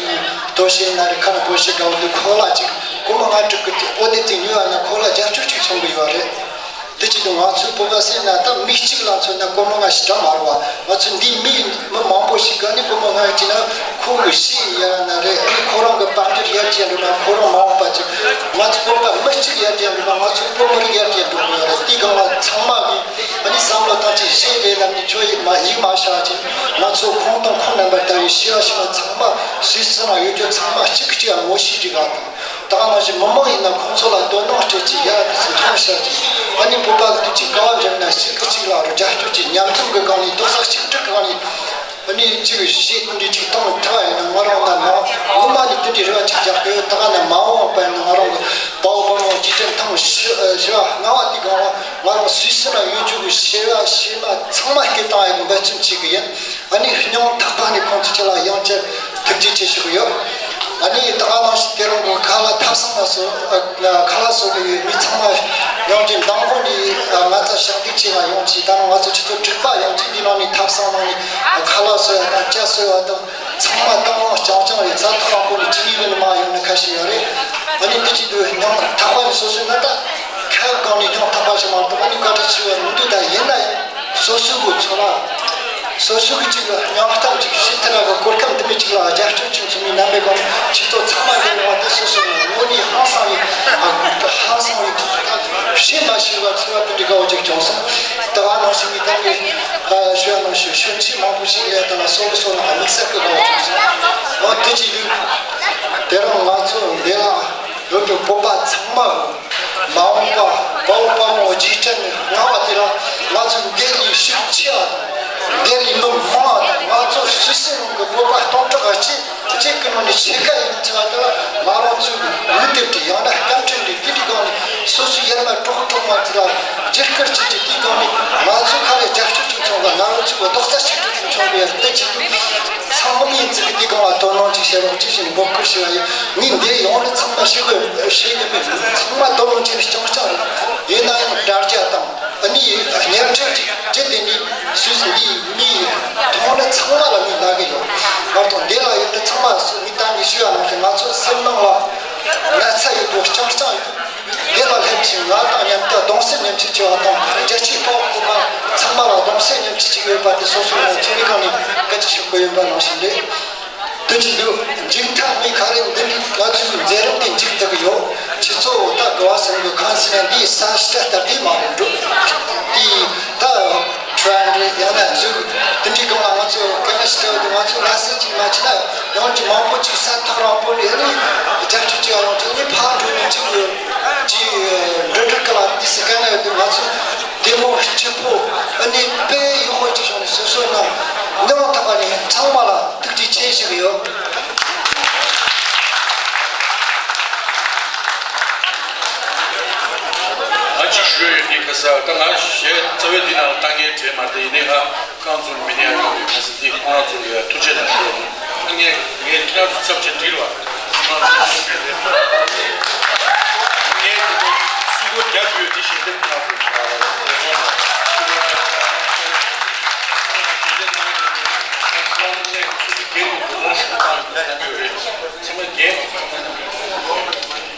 དོ་ཤེས་ན་རེ་ཁ་ན་བོད་ཤེས་དགའ་བོ་འདུག་ཁོ་ལ་ཅིག་སྒོར་མོ་ལྔ་དྲུག་གི་ཨོ་དེ་དེ་ཉོས་ཡ་ན་ཁོ་ལ་རྒྱབ་སྐྱོར་ཅིག་ཚོང་གི་ཡོད་རེད། དེ་བྱེད་དུས་ང་ཚོའི་བོད་པ་ཟེར་ན་ད་མི་གཅིག་ལ་མཚོན་ན་སྒོར་མོ་ལྔ་ཞིག་འདྲ་མ་རེད་བ། ང་ཚོ་འདི་མི་མི་མང་པོ་ཞིག་ག་ནི་སྒོར་མོ་ལྔ་ཅིག་ན་ཁོ་གི་ཤི་ཡ་ན་རེད། ཨ་ནི་ཁོ་རང་གི་དཔལ་འབྱོར་ཡར་རྒྱས་འགྲོ་ན་ཁོ་རང་མ་འོངས་པ་ཅིག་ང་ཚོ་བོད་པ་མི་གཅིག་ཡར་རྒྱས་འགྲོ་ན་ང་ཚོ་བོད་མི་རིགས་ཡར་རྒྱས་འགྲོ་གི་ཡོད་རེད། དེའི་སྒང་ལ་ཚང་མ་གིས་ཨ་ནི་བསམ་བློ་བཏང་ཅིག་གཞས་རེད་ལབ་ནས་ཁྱོད་ཡིག་མ་ཡིག་མ་བྱ་ཅིག་ང་ཚོ་ཁོང་དང་ཁོང་རྣམ་པ་ལྟ་བུའི་ཤི་བ་ཤི་ན་ཚང་མ་སུད་སི་ནང་ཡོད་རྒྱུ་ཚང་མ་གཅིག་གིས་གཅིག་ལ་ངོ་ཤེས་རིགས་ཨ་དང་། ད་ག་ནང་བཞིན་མི་མང་ཡིན་ན་ཁོང་ཚོ་ལ་དོ་སྣང་སྤྲད་ཅིག་ཡ་དེ་ཚོ་མཐོང་ཤར་ཅིག་ཨ་ནི་བོད་པ་གི་དུས་ཅིག་ག་བ་འཇོག་ན་གཅིག་གིས་གཅིག་ལ་རྒྱབ་སྐྱོར་གྱི་ཉམས་མྱོང་གི་སྒང་ནས་རྡོག་རྩ་གཅིག་སྒྲིལ་གི་སྒང་ནས་ཨ་ནི་གཅིག་གཞས་དེ་འདྲ་གཅིག་བཏང་ཐུབ་པ་ཡིན་ན་ང་རང་ན་ནང་ངོ་མ་ནས་དེ་འདྲའི་རེ་བ་གཅིག་རྒྱག་གི་ཡོད། ད་ག་ན་མ་འོངས་པ་ཡིན་ན་ང་རང་གི་དཔའ་བོ་དཔའ་མོ་རྗེས་དྲན་ཐེངས་བཞི་བཞི་བ་ལྔ་བ་དེའི་སྒང་ལ་ང་རང་སུད་སི་ན་ཡོད་རྒྱུ་གི་གཞས་པ་གཞས་མ་ཚང་མ་སྐད་བཏང་ཡག་གི་འབད་བརྩོན་བྱེད་གི་ཡིན། ཨ་ནི་སྙིང་ཐག་པ་ནས་ཁོང་ཚོ་ཁྱེད་ལ་ཡང་བསྐྱར་ཐུགས་རྗེ་ཆེ་ཞུ་གི་ཡོད། ཨ་ནི་ད་ག་ནང་བཞིན་དེ་རིང་གི་ཁ་ལག་ཐབ་ཚང་ལ་སོགས་ཨ་ཁ་ལག་བཟོ་གི་ཡོད་མི་ཚང་མ་ཡོང་གི་མདང་དགོང་ནས་ཨ་ང་ཚོ་ཞབས་འདེགས་བྱེད་ལ་ཡོང་གི་ད་ནང་ང་ཚོ་ཆུ་ཚོད་དྲུག་པ་ཡོང་གི་འདི་ནང་ནས་ཐབ་ཚང་ནང་ནས་ཨ་ཁ་ལག་བཟོ་ཡ་དང་ཇ་བཟོ་ཡ་དང་ཚང་མ་བཏང་བ་རྐྱང་རྐྱང་རེད། ཚ་ཐག་རིང་པོ་ནས་ཅི་ནས་ཡོང་ནས་མ་ཡོང་ནས་ཁ་ཤས་ཡོད་རེད། ཨ་ནི་འདི་བྱེད་དུས་སྙིང་ཐག་པ་ནས་སོ་སོའི་ན་ད་ཁ་སྒང་ནས་སྙིང་ཐག་པ་ཞིག་མ་གཏོགས་ཨ་ནི་བཀའ་དྲིན་ཆེ་བ་མི་འདུག་ད་ཡིན་ན་ཡང་། སོ་སོའི་གི་ཚོར་བ། སོ་སོའི་གི་ཅིག་སྙིང་གཏམ་ཅིག་བཤད་ཐུབ་ན་གི་གོ་སྐབས་འདི་མི་ཅིག་ལ་རྒྱབ་སྐྱོར་ཅིག་ཚོགས་མི་རྣམ་པའི་སྒང་ཆེད་དུ་ཚང་མ་ཡིན་ནོ་བ་དེ་སོ་སོ་ནས་དངོས་གནས་ཧང་སང་བའི་ཧང་སང་བའི་བཤད་མ་ཤེས་པ་ཚོར་བ་དེ་འདྲ་དགའ་བོ་ཅིག་བྱུང་སོང་། ད་ག་ནང་བཞིན་གི་ད་ནི་ཞུ་ཡ་ནང་བཞིན་ཤོད་ཆེས་མང་པོ་ཞིག་ལས་དང་ལ་སོ་སོ་ནང་དམིགས་བསལ་གི་དགའ་བོ་བྱུང་སོང་། འོ་དེ་ཅི་ལུས་དེ་རིང་ང་ཚོ་འདི་ལ་ཡོད་པའི་བོད་པ་ཚང་མ་གི་མ་འོངས་པ་དཔའ་བོ་དཔའ་མོ་རྗེས་དྲན་ལྔ་བ་དེ་ལ་ང་ཚོ་འདི་ལས་ཤུགས་ཆེ་བ་དང་འདི་ལས་མི་མང་བ་དང་ང་ཚོ་སུད་སི་ནང་གི་བོད་པ་སྟོང་ཕྲག་གཅིག་གཅིག་གི་ནང་ནས་ཕྱེད་ཀ་ཡིན་ཆེ་བ་དེ་ལ་ང་རང་ཚོའི་ལུས་དེབ་དེ་ཡང་ན་སྐད་འཕྲིན་དེ་དེ་དེ་སྒང་ནས་སོ་སོའི་ཡར་མར་གྲོགས་གྲོགས་མ་དེ་ལ་བརྒྱུད་སྐུར་བྱེད་ཀྱི་དེའི་སྒང་ནས་ང་ཚོ་ཁ་ལས་རྒྱབ་སྐྱོར་ཅིག་ཚོང་ག་ང་རང་ཚོའི་རྡོག་རྩ་གཅིག་སྒྲིལ་ཚོང་པའི་བསྟན་བཅོས་དེ། ཚང་མས་ཙི་གི་དེ་གང་ལ་དོ་སྣང་ཅིག་བྱེད་རོགས་ཅིག་ཞེས་འབོད་སྐུལ་ཞུ་བ་ཡིན། ངས་འདིར་ཡོང་ནས་ཚང་མ་ཤེས་དགོས་ཤེས་ཀྱི་མེད། ཚང་མ་དོ་སྣང་བྱས་ནས་རྐྱང་རྐྱང་རེད། ཡིན་ན་ཡང་དྲ་རྒྱ་དང་ཨ་ནི་བརྙན་འཕྲིན་ཅིག་བརྒྱུད་དེ་ནས་སུད་སི་འདིའི་མི་མཐོང་ན་ཚང་མ་ལ་ངས་ལབ་གི་ཡོད། བར་དུ་འདི་ལ་ཡོད་ན་ཚང་མ་སུ་མི་ད་ངས་ཞུ་བ་ནང་བཞིན་ང་ཚོ་སེམས་ནང་ལ་ན་ཚ་ཡོད་དགོས་རྐྱང་རྐྱང་ཡོད། འདི་ལ་སླེབས་ཤིང་ང་དང་མཉམ་དུ་གདུང་སེམས་མཉམ་སྐྱེད་བྱེད་པ་དང་རྒྱལ་སྤྱིའི་དཔའ་བོ་ཚང་མ་ལ་གདུང་སེམས་མཉམ་སྐྱེད་ཅིག་ཡོད་པ་དེ་སོ་སོའི་ངོས་ཚོགས་མི་གང་ནས་སྐད་ཆ་ཞུ་དགོས་ཡོད་པ་ནང་བཞིན་རེད། དེ་བྱེད་དུས་མཇུག་མཐའ་མི་ག་རེ་འདི་ནི་ང་ཚོའི་མཛད་རིམ་དེ་མཇུག་བསྡུ་གི་ཡོད། ཁྱེད་ཚོ་ད་དགའ་བ་ཟིན་དགོས་གང་ཟེར་ན་འདིའི་ས་ཆ་སྟབས་བདེ་མ་རེད་འགྲོ། དེ་ད་ཁྲོན་རེད་ཡང་ན་འཛུགས་དེ་འདྲའི་སྒང་ལ་ང་ཚོ་དཀའ་ངལ་ཞིག་འཕྲད་དུས་ང་ཚོ་ལ་སེམས་ཅིག་མ་བྱས་ན་ཡང་ཅིག་མང་པོ་ཅིག་ས་ཐག་རིང་པོ་ནས་ནི་རྒྱབ་སྐྱོར་ཅིག་ཡང་ཅིག་ནི་ཕར་འགྲོ་ནས་ཅིག་ཅིག་འགྲོ་འགྲུལ་ག་ལ་འདི་སི་དཀའ་ངལ་ཡོད་དུས་ང་ཚོ་བདེ་མོ་སྐྱིད་པོ་ཨ་ནི་དཔེ་ཡག་པོ་ཅིག་བྱུང་ནས་སོ་སོའི་ནང་མྱོང་ཐུབ་པ་ནས་ཚང་མ་ལ་ཐུགས་རྗེ་ཆེ་ཞུ་གི་ཡོད། ང་གཅིག་ཞུ་ཡོད་ནི་ཁ་ས་ད་ང་གཞས་རྩ་བའི་འདི་ནང་ལ་ལྟ་ངན་བྲལ་མ་རེད། ཡིན་ནའི་ང་རྐང་བཙུགས་མི་ཉན་ཡོད་རེད། ཁ་ས་འདི་ཁོང་རང་ཚོ་ལ་ཡ་ཐུགས་རྗེ་གནང་ཞུ་ཡོད། ངས་ངས་ཁྱེད་རང་ཚོ་ཚབ་བྱེད་འགྲིག་བ། ངས་སུ་གོ་རྒྱབ་ཡོད་དེ་ཞིག་འདེམས་ཁོང་ཚོ་ཞུ་ཡོད། ཚང་མ་རྒྱལ་ཚང་མ།